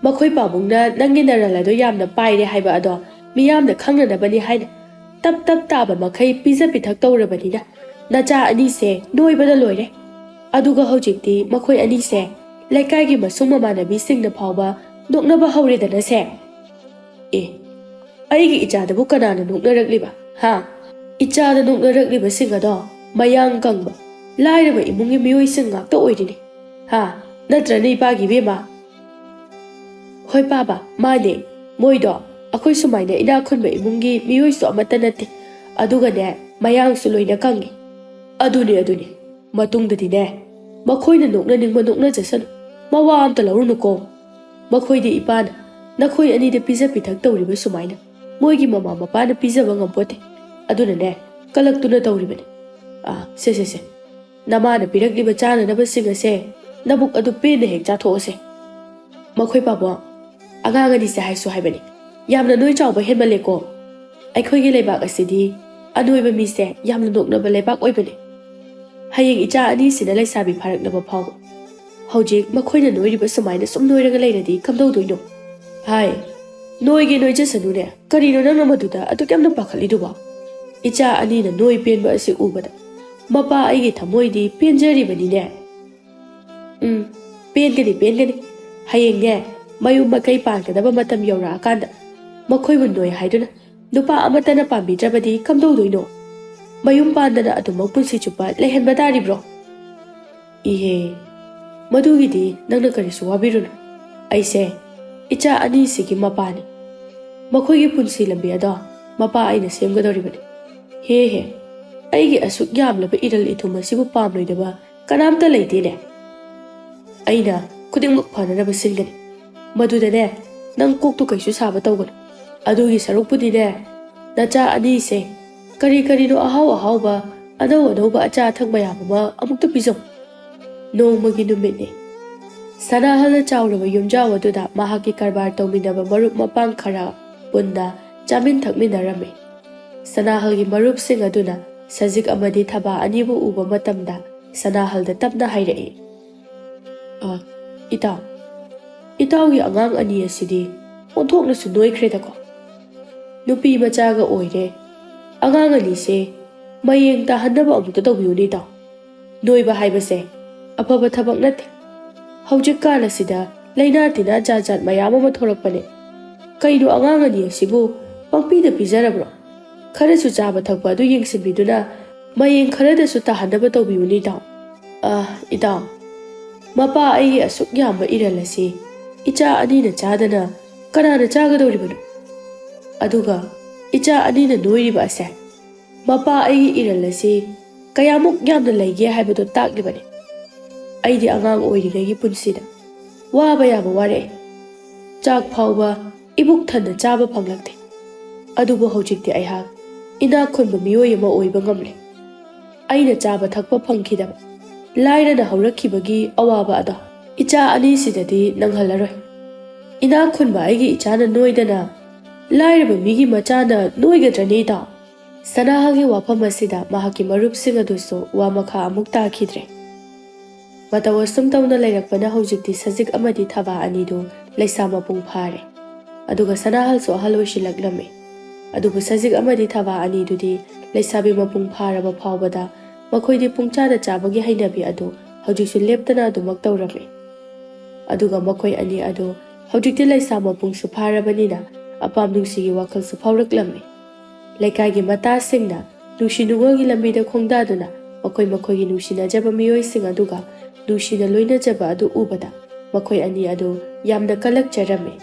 ꯃꯈꯣꯏ ꯄꯥꯕꯨꯡꯅ ꯅꯪꯒꯤ ꯅꯔꯜ ꯑꯗꯣ ꯌꯥꯝꯅ ꯄꯥꯏꯔꯦ ꯍꯥꯏꯕ ꯑꯗꯣ ꯃꯤꯌꯥꯝꯅ ꯈꯪꯅꯅꯕꯅꯤ ꯍꯥꯏꯅ ꯇꯞ ꯇꯞ ꯇꯥꯕ ꯃꯈꯩ ꯄꯤꯖ ꯄꯤꯊꯛ ꯇꯧꯔꯕꯅꯤꯅ ꯅꯆꯥ ꯑꯅꯤꯁꯦ ꯅꯣꯏꯕꯗ ꯂꯣꯏꯔꯦ꯫ ꯑꯗꯨꯒ ꯍꯧꯖꯤꯛꯇꯤ ꯃꯈꯣꯏ ꯑꯅꯤꯁꯦ ꯂꯩꯀꯥꯏꯒꯤ ꯃꯁꯨꯡ ꯃꯃꯥꯟꯅꯕꯤꯁꯤꯡꯅ ꯐꯥꯎꯕ ꯅꯣꯛꯅꯕ ꯍꯧꯔꯦꯗꯅ ꯁꯦ꯫ ꯑꯦ, ꯑꯩꯒꯤ ꯏꯆꯥꯗꯕꯨ ꯀꯅꯥꯅ ꯅꯣꯛꯅꯔꯛꯂꯤꯕ? ꯍꯥ? ꯏꯆꯥꯗ ꯅꯣꯛꯅꯔꯛꯂꯤꯕꯁꯤꯡ ꯑꯗꯣ ꯃꯌꯥꯡ ꯀꯪꯕ, ꯂꯥꯏꯔꯕ ꯏꯃꯨꯡꯒꯤ ꯃꯤꯑꯣꯏꯁꯤꯡ ꯉꯥꯛꯇ ꯑꯣꯏꯔꯤꯅꯤ꯫ ꯍꯥ? ꯅꯠꯇ꯭ꯔꯅꯦ, ꯏꯄꯥꯒꯤ ꯏꯕꯦꯝꯃ? ꯍꯣꯏ ꯄꯥꯕ, ꯃꯥꯅꯦ꯫ ꯃꯣꯏꯗꯣ ꯑꯩꯈꯣꯏ ꯁꯨꯃꯥꯏꯅ ꯏꯅꯥꯛ ꯈꯨꯟꯕ ꯏꯃꯨꯡꯒꯤ ꯃꯤꯑꯣꯏꯁꯨ ꯑꯃꯠꯇ ꯅꯠꯇꯦ꯫ ꯑꯗꯨꯒꯅꯦ, ꯃꯌꯥꯡꯁꯨ ꯂꯣꯏꯅ ꯀꯪꯉꯤ꯫ ꯑꯗꯨꯅꯦ, ꯑꯗꯨꯅꯦ꯫ ꯃꯇꯨꯡꯗꯗꯤꯅꯦ, ꯃꯈꯣꯏꯅ ꯅꯣꯛꯅꯅꯤꯡꯕ ꯅꯣꯛꯅꯖꯁꯅꯨ, ꯃꯋꯥ ꯑꯝꯇ ꯂꯧꯔꯨꯅꯨꯀꯣ꯫ ꯃꯈꯣꯏꯗꯤ ꯏꯄꯥꯅ ꯅꯈꯣꯏ ꯑꯅꯤꯗ ꯄꯤꯖ ꯄꯤꯊꯛ ꯇꯧꯔꯤꯕ ꯁꯨꯃꯥꯏꯅ ꯃꯣꯏꯒꯤ ꯃꯃꯥ ꯃꯄꯥꯅ ꯄꯤꯖꯕ ꯉꯝꯄꯣꯠꯇꯦ꯫ ꯑꯗꯨꯅꯅꯦ, ꯀꯂꯛꯇꯨꯅ ꯇꯧꯔꯤꯕꯅꯤ꯫ ꯑꯥ, ꯁꯦ, ꯁꯦ, ꯁꯦ꯫ ꯅꯃꯥꯅ ꯄꯤꯔꯛꯂꯤꯕ ꯆꯥꯅꯅꯕꯁꯤꯡ ꯑꯁꯦ ꯅꯕꯨꯛ ꯑꯗꯨ ꯄꯦꯟꯅ ꯍꯦꯛ ꯆꯥꯊꯣꯛꯑꯁꯦ꯫ ꯃꯈꯣꯏ ꯄꯥꯕꯨꯡ, ꯑꯉꯥꯡ ꯑꯅꯤꯁꯦ ꯍꯥꯏꯁꯨ ꯍꯥꯏꯕꯅꯤ, ꯌꯥꯝꯅ ꯅꯣꯏ ꯆꯥꯎꯕ ꯍꯦꯟꯃꯜꯂꯦꯀꯣ꯫ ꯑꯩꯈꯣꯏꯒꯤ ꯂꯩꯕꯥꯛ ꯑꯁꯤꯗꯤ ꯑꯅꯣꯏꯕ ꯃꯤꯁꯦ ꯌꯥꯝꯅ ꯅꯣꯛꯅꯕ ꯂꯩꯕꯥꯛ ꯑꯣꯏꯕꯅꯤ꯫ ꯍꯌꯦꯡ ꯏꯆꯥ ꯑꯅꯤꯁꯤꯅ ꯂꯩꯁꯥꯕꯤ ꯐꯥꯔꯛꯂꯕ ꯐꯥꯎꯕ ꯍꯧꯖꯤꯛ ꯃꯈꯣꯏꯅ ꯅꯣꯏꯔꯤꯕ ꯁꯨꯃꯥꯏꯅ ꯁꯨꯝ ꯅꯣꯏꯔꯒ ꯂꯩꯔꯗꯤ ꯀꯝꯗꯧꯗꯣꯏꯅꯣ? ꯍꯥꯏ, ꯅꯣꯏꯒꯦ ꯅꯣꯏꯖꯁꯅꯨꯅꯦ, ꯀꯔꯤꯅꯣ ꯅꯪꯅ ꯃꯗꯨꯗ ꯑꯗꯨꯛ ꯌꯥꯝꯅ ꯄꯥꯈꯠꯂꯤꯗꯨꯕꯣ? ꯏꯆꯥ ꯑꯅꯤꯅ ꯅꯣꯏ ꯄꯦꯟꯕ ꯑꯁꯤ ꯎꯕꯗ ꯃꯄꯥ ꯑꯩꯒꯤ ꯊꯃꯣꯏꯗꯤ ꯄꯦꯟꯖꯔꯤꯕꯅꯤꯅꯦ꯫ ꯎꯝ, ꯄꯦꯟꯒꯅꯤ, ꯄꯦꯟꯒꯅꯤ꯫ ꯍꯌꯦꯡꯅꯦ, ꯃꯌꯨꯝ ꯃꯀꯩ ꯄꯥꯟꯒꯗꯕ ꯃꯇꯝ ꯌꯧꯔꯛꯑꯀꯥꯟꯗ ꯃꯈꯣꯏꯕꯨ ꯅꯣꯏ ꯍꯥꯏꯗꯨꯅ ꯅꯨꯄꯥ ꯑꯃꯠꯇꯅ ꯄꯥꯝꯕꯤꯗ꯭ꯔꯕꯗꯤ ꯀꯝꯗꯧꯗꯣꯏꯅꯣ? ꯃꯌꯨꯝ ꯄꯥꯟꯗꯅ ꯑꯗꯨꯃꯛ ꯄꯨꯟꯁꯤ ꯆꯨꯞꯄ ꯂꯩꯍꯟꯕ ꯇꯥꯔꯤꯕ꯭ꯔꯣ? ꯏꯍꯦ, ꯃꯗꯨꯒꯤꯗꯤ ꯅꯪꯅ ꯀꯔꯤꯁꯨ ꯋꯥꯕꯤꯔꯨꯅꯨ꯫ ꯑꯩꯁꯦ ꯏꯆꯥ ꯑꯅꯤꯁꯤꯒꯤ ꯃꯄꯥꯅꯤ꯫ ꯃꯈꯣꯏꯒꯤ ꯄꯨꯟꯁꯤ ꯂꯝꯕꯤ ꯑꯗꯣ ꯃꯄꯥ ꯑꯩꯅ ꯁꯦꯝꯒꯗꯧꯔꯤꯕꯅꯤ꯫ ꯍꯦ ꯍꯦ, ꯑꯩꯒꯤ ꯑꯁꯨꯛ ꯌꯥꯝꯂꯕ ꯏꯔꯜ ꯏꯊꯨꯝ ꯑꯁꯤꯕꯨ ꯄꯥꯝꯂꯣꯏꯗꯕ ꯀꯅꯥꯝꯇ ꯂꯩꯇꯦꯅꯦ꯫ ꯑꯩꯅ ꯈꯨꯗꯤꯡꯃꯛ ꯐꯅꯅꯕ ꯁꯤꯟꯒꯅꯤ꯫ ꯃꯗꯨꯗꯅꯦ, ꯅꯪ ꯀꯣꯛꯇꯨ ꯀꯩꯁꯨ ꯁꯥꯕ ꯇꯧꯒꯅꯨ꯫ ꯑꯗꯨꯒꯤ ꯁꯔꯨꯛꯄꯨꯗꯤꯅꯦ, ꯅꯆꯥ ꯑꯅꯤꯁꯦ ꯀꯔꯤ ꯀꯔꯤꯅꯣ ꯑꯍꯥꯎ ꯑꯍꯥꯎꯕ, ꯑꯅꯧ ꯑꯅꯧꯕ ꯑꯆꯥ ꯑꯊꯛ ꯃꯌꯥꯝ ꯑꯃ ꯑꯃꯨꯛꯇ ꯄꯤꯖꯧ꯫ ꯅꯣꯡꯃꯒꯤ ꯅꯨꯃꯤꯠꯅꯤ꯫ ꯁꯅꯥꯍꯜꯅ ꯆꯥꯎꯔꯕ ꯌꯨꯝꯖꯥꯎ ꯑꯗꯨꯗ ꯃꯍꯥꯛꯀꯤ ꯀꯔꯕꯥꯔ ꯇꯧꯃꯤꯟꯅꯕ ꯃꯔꯨꯞ ꯃꯄꯥꯡ ꯈꯔ ꯄꯨꯟꯅ ꯆꯥꯃꯤꯟ ꯊꯛꯃꯤꯟꯅꯔꯝꯃꯤ꯫ ꯁꯅꯥꯍꯜꯒꯤ ꯃꯔꯨꯞꯁꯤꯡ ꯑꯗꯨꯅ ꯁꯖꯤꯛ ꯑꯃꯗꯤ ꯊꯕꯥ ꯑꯅꯤꯕꯨ ꯎꯕ ꯃꯇꯝꯗ ꯁꯅꯥꯍꯜꯗ ꯇꯞꯅ ꯍꯥꯏꯔꯛꯏ, "ꯑ, ꯏꯇꯥꯎ, ꯏꯇꯥꯎꯒꯤ ꯑꯉꯥꯡ ꯑꯅꯤ ꯑꯁꯤꯗꯤ ꯑꯣꯟꯊꯣꯛꯅꯁꯨ ꯅꯣꯏꯈ꯭ꯔꯦꯗꯀꯣ꯫ ꯅꯨꯄꯤ ꯃꯆꯥꯒ ꯑꯣꯏꯔꯦ꯫ ꯑꯉꯥꯡ ꯑꯅꯤꯁꯦ ꯃꯌꯦꯡ ꯇꯥꯍꯟꯅꯕ ꯑꯃꯨꯛꯇ ꯇꯧꯕꯤꯌꯨꯅꯦ, ꯏꯇꯥꯎ꯫ ꯅꯣꯏꯕ ꯍꯥꯏꯕꯁꯦ ꯑꯐꯕ ꯊꯕꯛ ꯅꯠꯇꯦ꯫ ꯍꯧꯖꯤꯛꯀꯥꯟ ꯑꯁꯤꯗ ꯂꯥꯏꯅꯥ ꯇꯤꯟꯅꯥ ꯖꯥꯠ ꯖꯥꯠ ꯃꯌꯥꯝ ꯑꯃ ꯊꯣꯛꯂꯛꯄꯅꯦ꯫ ꯀꯩꯅꯣ ꯑꯉꯥꯡ ꯑꯅꯤ ꯑꯁꯤꯕꯨ ꯄꯪꯄꯤꯗ ꯄꯤꯖꯔꯕ꯭ꯔꯣ? ꯈꯔꯁꯨ ꯆꯥꯕ ꯊꯛꯄ ꯑꯗꯨ ꯌꯦꯡꯁꯤꯟꯕꯤꯗꯨꯅ ꯃꯌꯦꯡ ꯈꯔꯗꯁꯨ ꯇꯥꯍꯟꯅꯕ ꯇꯧꯕꯤꯌꯨꯅꯦ ꯏꯇꯥꯎ꯫ ꯑꯥ, ꯏꯇꯥꯎ, ꯃꯄꯥ ꯑꯩꯒꯤ ꯑꯁꯨꯛ ꯌꯥꯝꯕ ꯏꯔꯜ ꯑꯁꯤ ꯏꯆꯥ ꯑꯅꯤꯅ ꯆꯥꯗꯅ ꯀꯅꯥꯅ ꯆꯥꯒꯗꯧꯔꯤꯕꯅꯣ? ꯑꯗꯨꯒ ꯏꯆꯥ ꯑꯅꯤꯅ ꯅꯣꯏꯔꯤꯕ ꯑꯁꯦ ꯃꯄꯥ ꯑꯩꯒꯤ ꯏꯔꯜ ꯑꯁꯤ ꯀꯌꯥꯃꯨꯛ ꯌꯥꯝꯅ ꯂꯩꯒꯦ ꯍꯥꯏꯕꯗꯨ ꯇꯥꯛꯂꯤꯕꯅꯤ꯫ ꯑꯩꯗꯤ ꯑꯉꯥꯡ ꯑꯣꯏꯔꯤꯉꯩꯒꯤ ꯄꯨꯟꯁꯤꯗ ꯋꯥꯕ ꯌꯥꯕ ꯋꯥꯔꯛꯑꯦ꯫ ꯆꯥꯛ ꯐꯥꯎꯕ ꯏꯕꯨꯛ ꯊꯟꯅ ꯆꯥꯕ ꯐꯪꯂꯛꯇꯦ꯫ ꯑꯗꯨꯕꯨ ꯍꯧꯖꯤꯛꯇꯤ ꯑꯩꯍꯥꯛ ꯏꯅꯥꯛ ꯈꯨꯟꯕ ꯃꯤꯑꯣꯏ ꯑꯃ ꯑꯣꯏꯕ ꯉꯝꯂꯦ꯫ ꯑꯩꯅ ꯆꯥꯕ ꯊꯛꯄ ꯐꯪꯈꯤꯗꯕ, ꯂꯥꯏꯔꯅ ꯍꯧꯔꯛꯈꯤꯕꯒꯤ ꯑꯋꯥꯕ ꯑꯗꯣ ꯏꯆꯥ ꯑꯅꯤꯁꯤꯗꯗꯤ ꯅꯪꯍꯜꯂꯔꯣꯏ꯫ ꯏꯅꯥꯛ ꯈꯨꯟꯕ ꯑꯩꯒꯤ ꯏꯆꯥꯅ ꯅꯣꯏꯗꯅ ꯂꯥꯏꯔꯕ ꯃꯤꯒꯤ ꯃꯆꯥꯅ ꯅꯣꯏꯒꯗ꯭ꯔꯅꯦ ꯏꯇꯥꯎ? ꯁꯅꯥꯍꯜꯒꯤ ꯋꯥꯐꯝ ꯑꯁꯤꯗ ꯃꯍꯥꯛꯀꯤ ꯃꯔꯨꯞꯁꯤꯡ ꯑꯗꯨꯁꯨ ꯋꯥ ꯃꯈꯥ ꯑꯃꯨꯛ ꯇꯥꯈꯤꯗ꯭ꯔꯦ꯫ ꯃꯇꯧ ꯑꯁꯨꯝ ꯇꯧꯅ ꯂꯩꯔꯛꯄꯅ ꯍꯧꯖꯤꯛꯇꯤ ꯁꯖꯤꯛ ꯑꯃꯗꯤ ꯊꯕꯥ ꯑꯅꯤꯗꯨ ꯂꯩꯁꯥ ꯃꯄꯨꯡ ꯐꯥꯔꯦ꯫ ꯑꯗꯨꯒ ꯁꯅꯥꯍꯜꯁꯨ ꯑꯍꯜ ꯑꯣꯏꯁꯤꯜꯂꯛꯂꯝꯃꯤ꯫ ꯑꯗꯨꯕꯨ ꯁꯖꯤꯛ ꯑꯃꯗꯤ ꯊꯕꯥ ꯑꯅꯤꯗꯨꯗꯤ ꯂꯩꯁꯥꯕꯤ ꯃꯄꯨꯡ ꯐꯥꯔꯕ ꯐꯥꯎꯕꯗ ꯃꯈꯣꯏꯗꯤ ꯄꯨꯡꯆꯥꯗ ꯆꯥꯕꯒꯤ ꯍꯩꯅꯕꯤ ꯑꯗꯨ ꯍꯧꯖꯤꯛꯁꯨ ꯂꯦꯞꯇꯅ ꯑꯗꯨꯃꯛ ꯇꯧꯔꯝꯃꯤ꯫ ꯑꯗꯨꯒ ꯃꯈꯣꯏ ꯑꯅꯤ ꯑꯗꯨ ꯍꯧꯖꯤꯛꯇꯤ ꯂꯩꯁꯥ ꯃꯄꯨꯡꯁꯨ ꯐꯥꯔꯕꯅꯤꯅ ꯑꯄꯥꯝ ꯅꯨꯡꯁꯤꯒꯤ ꯋꯥꯈꯜꯁꯨ ꯐꯥꯎꯔꯛꯂꯝꯃꯤ꯫ ꯂꯩꯀꯥꯏꯒꯤ ꯃꯇꯥꯁꯤꯡꯅ ꯅꯨꯡꯁꯤ ꯅꯨꯡꯉꯣꯜꯒꯤ ꯂꯝꯕꯤꯗ ꯈꯣꯡꯗꯥꯗꯨꯅ ꯃꯈꯣꯏ ꯃꯈꯣꯏꯒꯤ ꯅꯨꯡꯁꯤꯅꯖꯕ ꯃꯤꯑꯣꯏꯁꯤꯡ ꯑꯗꯨꯒ ꯅꯨꯡꯁꯤꯅ ꯂꯣꯏꯅꯖꯕ ꯑꯗꯨ ꯎꯕꯗ ꯃꯈꯣꯏ ꯑꯅꯤ ꯑꯗꯨ ꯌꯥꯝꯅ ꯀꯜꯂꯛꯆꯔꯝꯃꯤ꯫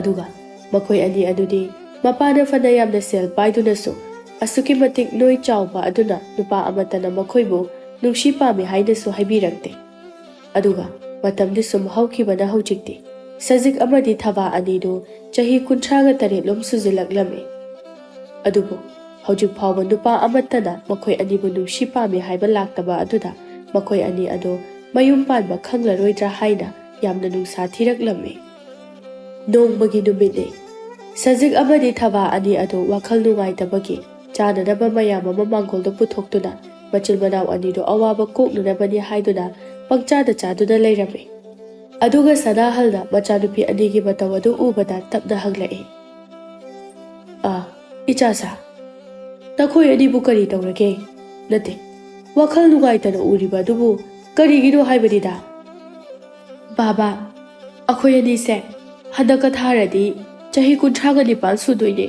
ꯑꯗꯨꯒ ꯃꯈꯣꯏ ꯑꯅꯤ ꯑꯗꯨꯗꯤ ꯃꯄꯥꯅ ꯐꯅ ꯌꯥꯝꯅ ꯁꯦꯜ ꯄꯥꯏꯗꯨꯅꯁꯨ ꯑꯁꯨꯛꯀꯤ ꯃꯇꯤꯛ ꯅꯣꯏ ꯆꯥꯎꯕ ꯑꯗꯨꯅ ꯅꯨꯄꯥ ꯑꯃꯠꯇꯅ ꯃꯈꯣꯏꯕꯨ ꯅꯨꯡꯁꯤ ꯄꯥꯝꯃꯤ ꯍꯥꯏꯅꯁꯨ ꯍꯥꯏꯕꯤꯔꯛꯇꯦ꯫ ꯑꯗꯨꯒ ꯃꯇꯝꯗꯤ ꯁꯨꯝ ꯍꯧꯈꯤꯕꯅ ꯍꯧꯖꯤꯛꯇꯤ ꯁꯖꯤꯛ ꯑꯃꯗꯤ ꯊꯕꯥ ꯑꯅꯤꯗꯨ ꯆꯍꯤ ꯀꯨꯟꯊ꯭ꯔꯥꯒ ꯇꯔꯦꯠꯂꯣꯝ ꯁꯨꯖꯤꯜꯂꯛꯂꯝꯃꯤ꯫ ꯑꯗꯨꯕꯨ ꯍꯧꯖꯤꯛ ꯐꯥꯎꯕ ꯅꯨꯄꯥ ꯑꯃꯠꯇꯅ ꯃꯈꯣꯏ ꯑꯅꯤꯕꯨ ꯅꯨꯡꯁꯤ ꯄꯥꯝꯃꯤ ꯍꯥꯏꯕ ꯂꯥꯛꯇꯕ ꯑꯗꯨꯗ ꯃꯈꯣꯏ ꯑꯅꯤ ꯑꯗꯨ ꯃꯌꯨꯝ ꯄꯥꯟꯕ ꯈꯪꯂꯔꯣꯏꯗ꯭ꯔꯥ ꯍꯥꯏꯅ ꯌꯥꯝꯅ ꯅꯨꯡꯁꯥ ꯊꯤꯔꯛꯂꯝꯃꯤ꯫ ꯅꯣꯡꯃꯒꯤ ꯅꯨꯃꯤꯠꯅꯤ꯫ ꯁꯖꯤꯛ ꯑꯃꯗꯤ ꯊꯕꯥ ꯑꯅꯤ ꯑꯗꯨ ꯋꯥꯈꯜ ꯅꯨꯡꯉꯥꯏꯇꯕꯒꯤ ꯆꯥꯅꯅꯕ ꯃꯌꯥꯝ ꯑꯃ ꯃꯥꯡꯒꯣꯜꯗ ꯄꯨꯊꯣꯛꯇꯨꯅ ꯃꯆꯤꯟ ꯃꯅꯥꯎ ꯑꯅꯤꯗꯨ ꯑꯋꯥꯕ ꯀꯣꯛꯅꯅꯕꯅꯤ ꯍꯥꯏꯗꯨꯅ ꯄꯪꯆꯥꯗ ꯆꯥꯗꯨꯅ ꯂꯩꯔꯝꯃꯤ꯫ ꯑꯗꯨꯒ ꯁꯅꯥꯍꯜꯅ ꯃꯆꯥꯅꯨꯄꯤ ꯑꯅꯤꯒꯤ ꯃꯇꯧ ꯑꯗꯨ ꯎꯕꯗ ꯇꯞꯅ ꯍꯪꯂꯛꯏ, "ꯑꯥ, ꯏꯆꯥꯁꯥ, ꯅꯈꯣꯏ ꯑꯅꯤꯕꯨ ꯀꯔꯤ ꯇꯧꯔꯒꯦ? ꯅꯠꯇꯦ, ꯋꯥꯈꯜ ꯅꯨꯡꯉꯥꯏꯇꯅ ꯎꯔꯤꯕ ꯑꯗꯨꯕꯨ ꯀꯔꯤꯒꯤꯅꯣ ꯍꯥꯏꯕꯅꯤꯗ?" ꯕꯥꯕꯥ, ꯑꯩꯈꯣꯏ ꯑꯅꯤꯁꯦ ꯍꯟꯗꯛꯀ ꯊꯥꯔꯗꯤ ꯆꯍꯤ ꯀꯨꯟꯊ꯭ꯔꯥꯒ ꯅꯤꯄꯥꯟ ꯁꯨꯗꯣꯏꯅꯦ꯫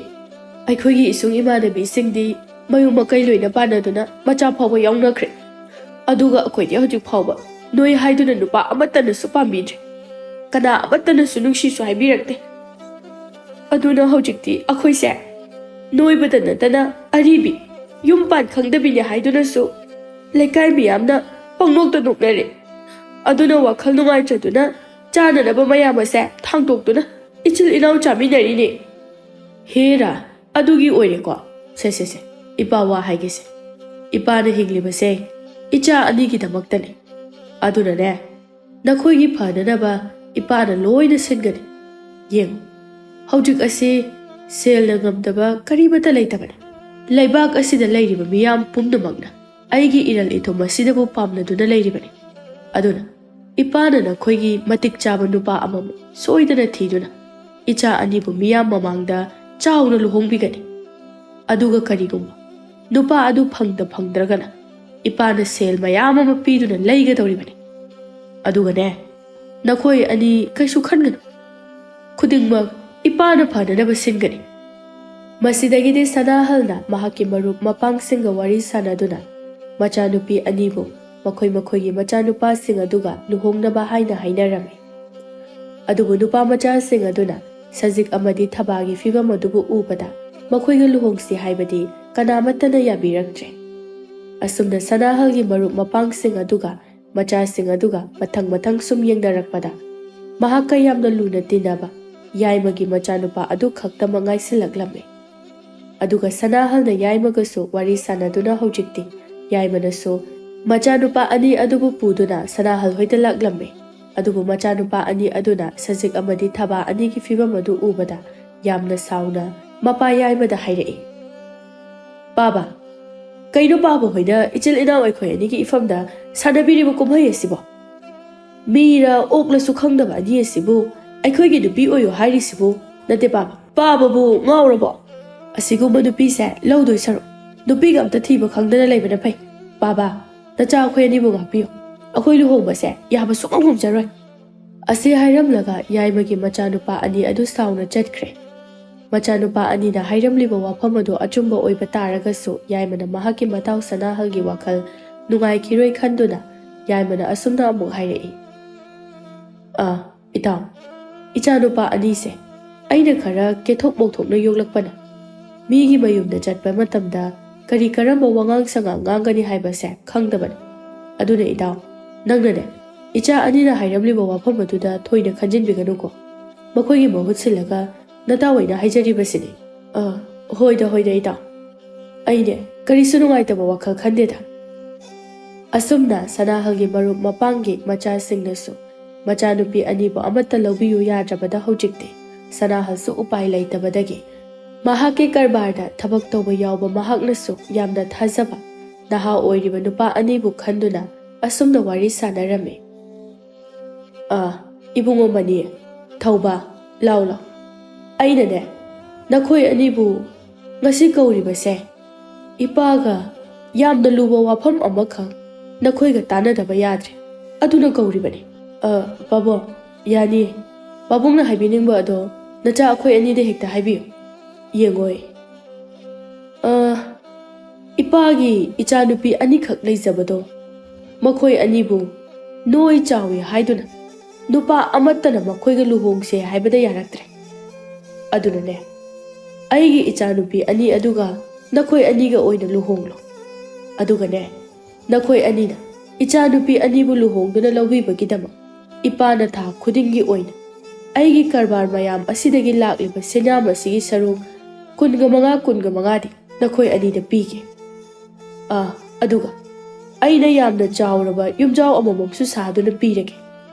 ꯑꯩꯈꯣꯏꯒꯤ ꯏꯁꯨꯡ ꯏꯃꯥꯟꯅꯕꯤꯁꯤꯡꯗꯤ ꯃꯌꯨꯝ ꯃꯀꯩ ꯂꯣꯏꯅ ꯄꯥꯟꯅꯗꯨꯅ ꯃꯆꯥ ꯐꯥꯎꯕ ꯌꯥꯎꯅꯈ꯭ꯔꯦ꯫ ꯑꯗꯨꯒ ꯑꯩꯈꯣꯏꯗꯤ ꯍꯧꯖꯤꯛ ꯐꯥꯎꯕ ꯅꯣꯏ ꯍꯥꯏꯗꯨꯅ ꯅꯨꯄꯥ ꯑꯃꯠꯇꯅꯁꯨ ꯄꯥꯝꯕꯤꯗ꯭ꯔꯦ꯫ ꯀꯅꯥ ꯑꯃꯠꯇꯅꯁꯨ ꯅꯨꯡꯁꯤꯁꯨ ꯍꯥꯏꯕꯤꯔꯛꯇꯦ꯫ ꯑꯗꯨꯅ ꯍꯧꯖꯤꯛꯇꯤ ꯑꯩꯈꯣꯏꯁꯦ ꯅꯣꯏꯕꯗ ꯅꯠꯇꯅ ꯑꯔꯤꯕꯤ, ꯌꯨꯝ ꯄꯥꯟ ꯈꯪꯗꯕꯤꯅꯦ ꯍꯥꯏꯗꯨꯅꯁꯨ ꯂꯩꯀꯥꯏ ꯃꯤꯌꯥꯝꯅ ꯄꯪꯅꯣꯛꯇ ꯅꯣꯛꯅꯔꯦ꯫ ꯑꯗꯨꯅ ꯋꯥꯈꯜ ꯅꯨꯡꯉꯥꯏꯇ꯭ꯔꯗꯨꯅ ꯆꯥꯅꯅꯕ ꯃꯌꯥꯝ ꯑꯁꯦ ꯊꯥꯡꯗꯣꯛꯇꯨꯅ ꯏꯆꯤꯜ ꯏꯅꯥꯎ ꯆꯥꯃꯤꯟꯅꯔꯤꯅꯦ꯫ ꯍꯦꯔꯥ, ꯑꯗꯨꯒꯤ ꯑꯣꯏꯔꯦꯀꯣ꯫ ꯁꯦ, ꯁꯦ, ꯁꯦ, ꯏꯄꯥ ꯋꯥ ꯍꯥꯏꯒꯦꯁꯦ꯫ ꯏꯄꯥꯅ ꯍꯤꯡꯂꯤꯕꯁꯦ ꯏꯆꯥ ꯑꯅꯤꯒꯤꯗꯃꯛꯇꯅꯦ꯫ ꯑꯗꯨꯅꯅꯦ, ꯅꯈꯣꯏꯒꯤ ꯐꯅꯅꯕ ꯏꯄꯥꯅ ꯂꯣꯏꯅ ꯁꯤꯟꯒꯅꯤ꯫ ꯌꯦꯡꯉꯨ, ꯍꯧꯖꯤꯛ ꯑꯁꯤ ꯁꯦꯜꯅ ꯉꯝꯗꯕ ꯀꯔꯤꯃꯠꯇ ꯂꯩꯇꯕꯅꯤ꯫ ꯂꯩꯕꯥꯛ ꯑꯁꯤꯗ ꯂꯩꯔꯤꯕ ꯃꯤꯌꯥꯝ ꯄꯨꯝꯅꯃꯛꯅ ꯑꯩꯒꯤ ꯏꯔꯜ ꯏꯊꯨꯝ ꯑꯁꯤꯗꯕꯨ ꯄꯥꯝꯅꯗꯨꯅ ꯂꯩꯔꯤꯕꯅꯤ꯫ ꯑꯗꯨꯅ ꯏꯄꯥꯅ ꯅꯈꯣꯏꯒꯤ ꯃꯇꯤꯛ ꯆꯥꯕ ꯅꯨꯄꯥ ꯑꯃꯃꯨꯛ ꯁꯣꯏꯗꯅ ꯊꯤꯗꯨꯅ ꯏꯆꯥ ꯑꯅꯤꯕꯨ ꯃꯤꯌꯥꯝ ꯃꯃꯥꯡꯗ ꯆꯥꯎꯅ ꯂꯨꯍꯣꯡꯕꯤꯒꯅꯤ꯫ ꯑꯗꯨꯒ ꯀꯔꯤꯒꯨꯝꯕ ꯅꯨꯄꯥ ꯑꯗꯨ ꯐꯪꯗ ꯐꯪꯗ꯭ꯔꯒꯅ ꯏꯄꯥꯅ ꯁꯦꯜ ꯃꯌꯥꯝ ꯑꯃ ꯄꯤꯗꯨꯅ ꯂꯩꯒꯗꯧꯔꯤꯕꯅꯤ꯫ ꯑꯗꯨꯒꯅꯦ, ꯅꯈꯣꯏ ꯑꯅꯤ ꯀꯩꯁꯨ ꯈꯟꯒꯅꯨ꯫ ꯈꯨꯗꯤꯡꯃꯛ ꯏꯄꯥꯅ ꯐꯅꯅꯕ ꯁꯤꯟꯒꯅꯤ꯫ ꯃꯁꯤꯗꯒꯤꯗꯤ ꯁꯅꯥꯍꯜꯅ ꯃꯍꯥꯛꯀꯤ ꯃꯔꯨꯞ ꯃꯄꯥꯡꯁꯤꯡꯒ ꯋꯥꯔꯤ ꯁꯥꯅꯗꯨꯅ ꯃꯆꯥꯅꯨꯄꯤ ꯑꯅꯤꯕꯨ ꯃꯈꯣꯏ ꯃꯈꯣꯏꯒꯤ ꯃꯆꯥꯅꯨꯄꯥꯁꯤꯡ ꯑꯗꯨꯒ ꯂꯨꯍꯣꯡꯅꯕ ꯍꯥꯏꯅ ꯍꯥꯏꯅꯔꯝꯃꯤ꯫ ꯑꯗꯨꯕꯨ ꯅꯨꯄꯥ ꯃꯆꯥꯁꯤꯡ ꯑꯗꯨꯅ ꯁꯖꯤꯛ ꯑꯃꯗꯤ ꯊꯕꯥꯒꯤ ꯐꯤꯚꯝ ꯑꯗꯨꯕꯨ ꯎꯕꯗ ꯃꯈꯣꯏꯒ ꯂꯨꯍꯣꯡꯁꯤ ꯍꯥꯏꯕꯗꯤ ꯀꯅꯥꯃꯠꯇꯅ ꯌꯥꯕꯤꯔꯛꯇ꯭ꯔꯦ꯫ ꯑꯁꯨꯝꯅ ꯁꯅꯥꯍꯜꯒꯤ ꯃꯔꯨꯞ ꯃꯄꯥꯡꯁꯤꯡ ꯑꯗꯨꯒ ꯃꯆꯥꯁꯤꯡ ꯑꯗꯨꯒ ꯃꯊꯪ ꯃꯊꯪ ꯁꯨꯝ ꯌꯦꯡꯅꯔꯛꯄꯗ ꯃꯍꯥꯛꯀ ꯌꯥꯝꯅ ꯂꯨꯅ ꯇꯤꯟꯅꯕ ꯌꯥꯏꯃꯒꯤ ꯃꯆꯥꯅꯨꯄꯥ ꯑꯗꯨ ꯈꯛꯇꯃꯛ ꯉꯥꯏꯁꯤꯜꯂꯛꯂꯝꯃꯤ꯫ ꯑꯗꯨꯒ ꯁꯅꯥꯍꯜꯅ ꯌꯥꯏꯃꯒꯁꯨ ꯋꯥꯔꯤ ꯁꯥꯅꯗꯨꯅ ꯍꯧꯖꯤꯛꯇꯤ ꯌꯥꯏꯃꯅꯁꯨ ꯃꯆꯥꯅꯨꯄꯥ ꯑꯅꯤ ꯑꯗꯨꯕꯨ ꯄꯨꯗꯨꯅ ꯁꯅꯥꯍꯜ ꯍꯣꯏꯗ ꯂꯥꯛꯂꯝꯃꯤ꯫ ꯑꯗꯨꯕꯨ ꯃꯆꯥꯅꯨꯄꯥ ꯑꯅꯤ ꯑꯗꯨꯅ ꯁꯖꯤꯛ ꯑꯃꯗꯤ ꯊꯕꯥ ꯑꯅꯤꯒꯤ ꯐꯤꯚꯝ ꯑꯗꯨ ꯎꯕꯗ ꯌꯥꯝꯅ ꯁꯥꯎꯅ ꯃꯄꯥ ꯌꯥꯏꯃꯗ ꯍꯥꯏꯔꯛꯏ, "ꯄꯥꯕ, ꯀꯩꯅꯣ ꯄꯥꯕ ꯍꯣꯏꯅ ꯏꯆꯤꯜ ꯏꯅꯥꯎ ꯑꯩꯈꯣꯏ ꯑꯅꯤꯒꯤ ꯏꯐꯝꯗ ꯁꯥꯟꯅꯕꯤꯔꯤꯕ ꯀꯨꯝꯍꯩ ꯑꯁꯤꯕꯣ? ꯃꯤꯔ ꯑꯣꯛꯂꯁꯨ ꯈꯪꯗꯕ ꯑꯅꯤ ꯑꯁꯤꯕꯨ ꯑꯩꯈꯣꯏꯒꯤ ꯅꯨꯄꯤ ꯑꯣꯏꯌꯨ ꯍꯥꯏꯔꯤꯁꯤꯕꯨ ꯅꯠꯇꯦ ꯄꯥꯕ꯫ ꯄꯥꯕꯕꯨ ꯉꯥꯎꯔꯕꯣ? ꯑꯁꯤꯒꯨꯝꯕ ꯅꯨꯄꯤꯁꯦ ꯂꯧꯗꯣꯏ ꯁꯔꯨꯛ ꯅꯨꯄꯤꯒ ꯑꯝꯇ ꯊꯤꯕ ꯈꯪꯗꯅ ꯂꯩꯕꯅ ꯐꯩ꯫ ꯄꯥꯕ, ꯅꯆꯥ ꯑꯩꯈꯣꯏ ꯑꯅꯤꯕꯨ ꯉꯥꯛꯄꯤꯌꯨ꯫ ꯑꯩꯈꯣꯏ ꯂꯨꯍꯣꯡꯕꯁꯦ ꯌꯥꯕ ꯁꯨꯡꯉꯝ ꯉꯝꯖꯔꯣꯏ꯫ ꯑꯁꯤ ꯍꯥꯏꯔꯝꯂꯒ ꯌꯥꯏꯃꯒꯤ ꯃꯆꯥꯅꯨꯄꯥ ꯑꯅꯤ ꯑꯗꯨ ꯁꯥꯎꯅ ꯆꯠꯈ꯭ꯔꯦ꯫ ꯃꯆꯥꯅꯨꯄꯥ ꯑꯅꯤꯅ ꯍꯥꯏꯔꯝꯂꯤꯕ ꯋꯥꯐꯝ ꯑꯗꯨ ꯑꯆꯨꯝꯕ ꯑꯣꯏꯕ ꯇꯥꯔꯒꯁꯨ, ꯌꯥꯏꯃꯅ ꯃꯍꯥꯛꯀꯤ ꯃꯇꯥꯎ ꯁꯅꯥꯍꯜꯒꯤ ꯋꯥꯈꯜ ꯅꯨꯡꯉꯥꯏꯈꯤꯔꯣꯏ ꯈꯟꯗꯨꯅ, ꯌꯥꯏꯃꯅ ꯑꯁꯨꯝꯅ ꯑꯃꯨꯛ ꯍꯥꯏꯔꯛꯏ, "ꯑꯥ, ꯏꯇꯥꯎ, ꯏꯆꯥꯅꯨꯄꯥ ꯑꯅꯤꯁꯦ ꯑꯩꯅ ꯈꯔ ꯀꯦꯊꯣꯛ ꯃꯧꯊꯣꯛꯅ ꯌꯣꯛꯂꯛꯄꯅ, ꯃꯤꯒꯤ ꯃꯌꯨꯝꯗ ꯆꯠꯄ ꯃꯇꯝꯗ ꯀꯔꯤ ꯀꯔꯝꯕ ꯋꯥꯉꯥꯡ ꯁꯉꯥꯡ ꯉꯥꯡꯒꯅꯤ ꯍꯥꯏꯕꯁꯦ ꯈꯪꯗꯕꯅꯤ꯫ ꯑꯗꯨꯅ ꯏꯇꯥꯎ, ꯅꯪꯅꯅꯦ, ꯏꯆꯥ ꯑꯅꯤꯅ ꯍꯥꯏꯔꯝꯂꯤꯕ ꯋꯥꯐꯝ ꯑꯗꯨꯗ ꯊꯣꯏꯅ ꯈꯟꯖꯤꯟꯕꯤꯒꯅꯨꯀꯣ꯫ ꯃꯈꯣꯏꯒꯤ ꯃꯍꯨꯠ ꯁꯤꯜꯂꯒ ꯅꯇꯥꯎ ꯑꯩꯅ ꯍꯥꯏꯖꯔꯤꯕꯁꯤꯅꯤ꯫" "ꯑ, ꯍꯣꯏꯗ, ꯍꯣꯏꯗ ꯏꯇꯥꯎ꯫ ꯑꯩꯅꯦ ꯀꯔꯤꯁꯨ ꯅꯨꯡꯉꯥꯏꯇꯕ ꯋꯥꯈꯜ ꯈꯟꯗꯦꯗ꯫" ꯑꯁꯨꯝꯅ ꯁꯅꯥꯍꯜꯒꯤ ꯃꯔꯨꯞ ꯃꯄꯥꯡꯒꯤ ꯃꯆꯥꯁꯤꯡꯅꯁꯨ ꯃꯆꯥꯅꯨꯄꯤ ꯑꯅꯤꯕꯨ ꯑꯃꯠꯇ ꯂꯧꯕꯤꯌꯨ ꯌꯥꯗ꯭ꯔꯕꯗ, ꯍꯧꯖꯤꯛꯇꯤ ꯁꯅꯥꯍꯜꯁꯨ ꯎꯄꯥꯏ ꯂꯩꯇꯕꯗꯒꯤ ꯃꯍꯥꯛꯀꯤ ꯀꯔꯕꯥꯔꯗ ꯊꯕꯛ ꯇꯧꯕ ꯌꯥꯎꯕ ꯃꯍꯥꯛꯅꯁꯨ ꯌꯥꯝꯅ ꯊꯥꯖꯕ ꯅꯍꯥ ꯑꯣꯏꯔꯤꯕ ꯅꯨꯄꯥ ꯑꯅꯤꯕꯨ ꯈꯟꯗꯨꯅ ꯑꯁꯨꯝꯅ ꯋꯥꯔꯤ ꯁꯥꯟꯅꯔꯝꯃꯤ꯫ "ꯑꯥ, ꯏꯕꯨꯡꯉꯣ ꯃꯅꯤ, ꯊꯧꯕ, ꯂꯥꯎ ꯂꯥꯎ꯫ ꯑꯩꯅꯅꯦ, ꯅꯈꯣꯏ ꯑꯅꯤꯕꯨ ꯉꯁꯤ ꯀꯧꯔꯤꯕꯁꯦ, ꯏꯄꯥꯒ ꯌꯥꯝꯅ ꯂꯨꯕ ꯋꯥꯐꯝ ꯑꯃꯈꯛ ꯅꯈꯣꯏꯒ ꯇꯥꯟꯅꯗꯕ ꯌꯥꯗ꯭ꯔꯦ꯫ ꯑꯗꯨꯅ ꯀꯧꯔꯤꯕꯅꯤ꯫" "ꯑ, ꯄꯥꯕꯨꯡ, ꯌꯥꯅꯤ꯫ ꯄꯥꯕꯨꯡꯅ ꯍꯥꯏꯕꯤꯅꯤꯡꯕ ꯑꯗꯣ ꯅꯆꯥ ꯑꯩꯈꯣꯏ ꯑꯅꯤꯗ ꯍꯦꯛꯇ ꯍꯥꯏꯕꯤꯌꯨ꯫ ꯌꯦꯡꯉꯣꯏ꯫ ꯑ, ꯏꯄꯥꯒꯤ ꯏꯆꯥꯅꯨꯄꯤ ꯑꯅꯤꯈꯛ ꯂꯩꯖꯕꯗꯣ, ꯃꯈꯣꯏ ꯑꯅꯤꯕꯨ ꯅꯣꯏ ꯆꯥꯎꯏ ꯍꯥꯏꯗꯨꯅ ꯅꯨꯄꯥ ꯑꯃꯠꯇꯅ ꯃꯈꯣꯏꯒ ꯂꯨꯍꯣꯡꯁꯦ ꯍꯥꯏꯕꯗ ꯌꯥꯔꯛꯇ꯭ꯔꯦ꯫ ꯑꯗꯨꯅꯅꯦ, ꯑꯩꯒꯤ ꯏꯆꯥꯅꯨꯄꯤ ꯑꯅꯤ ꯑꯗꯨꯒ ꯅꯈꯣꯏ ꯑꯅꯤꯒ ꯑꯣꯏꯅ ꯂꯨꯍꯣꯡꯂꯣ꯫ ꯑꯗꯨꯒꯅꯦ, ꯅꯈꯣꯏ ꯑꯅꯤꯅ ꯏꯆꯥꯅꯨꯄꯤ ꯑꯅꯤꯕꯨ ꯂꯨꯍꯣꯡꯗꯨꯅ ꯂꯧꯕꯤꯕꯒꯤꯗꯃꯛ ꯏꯄꯥꯅ ꯊꯥ ꯈꯨꯗꯤꯡꯒꯤ ꯑꯣꯏꯅ ꯑꯩꯒꯤ ꯀꯔꯕꯥꯔ ꯃꯌꯥꯝ ꯑꯁꯤꯗꯒꯤ ꯂꯥꯛꯂꯤꯕ ꯁꯦꯟꯌꯥꯝ ꯑꯁꯤꯒꯤ ꯁꯔꯨꯛ ꯀꯨꯟꯒ ꯃꯉꯥ, ꯀꯨꯟꯒ ꯃꯉꯥꯗꯤ ꯅꯈꯣꯏ ꯑꯅꯤꯗ ꯄꯤꯒꯦ꯫ ꯑꯥ, ꯑꯗꯨꯒ ꯑꯩꯅ ꯌꯥꯝꯅ ꯆꯥꯎꯔꯕ ꯌꯨꯝꯖꯥꯎ ꯑꯃꯃꯝꯁꯨ ꯁꯥꯗꯨꯅ ꯄꯤꯔꯒꯦ꯫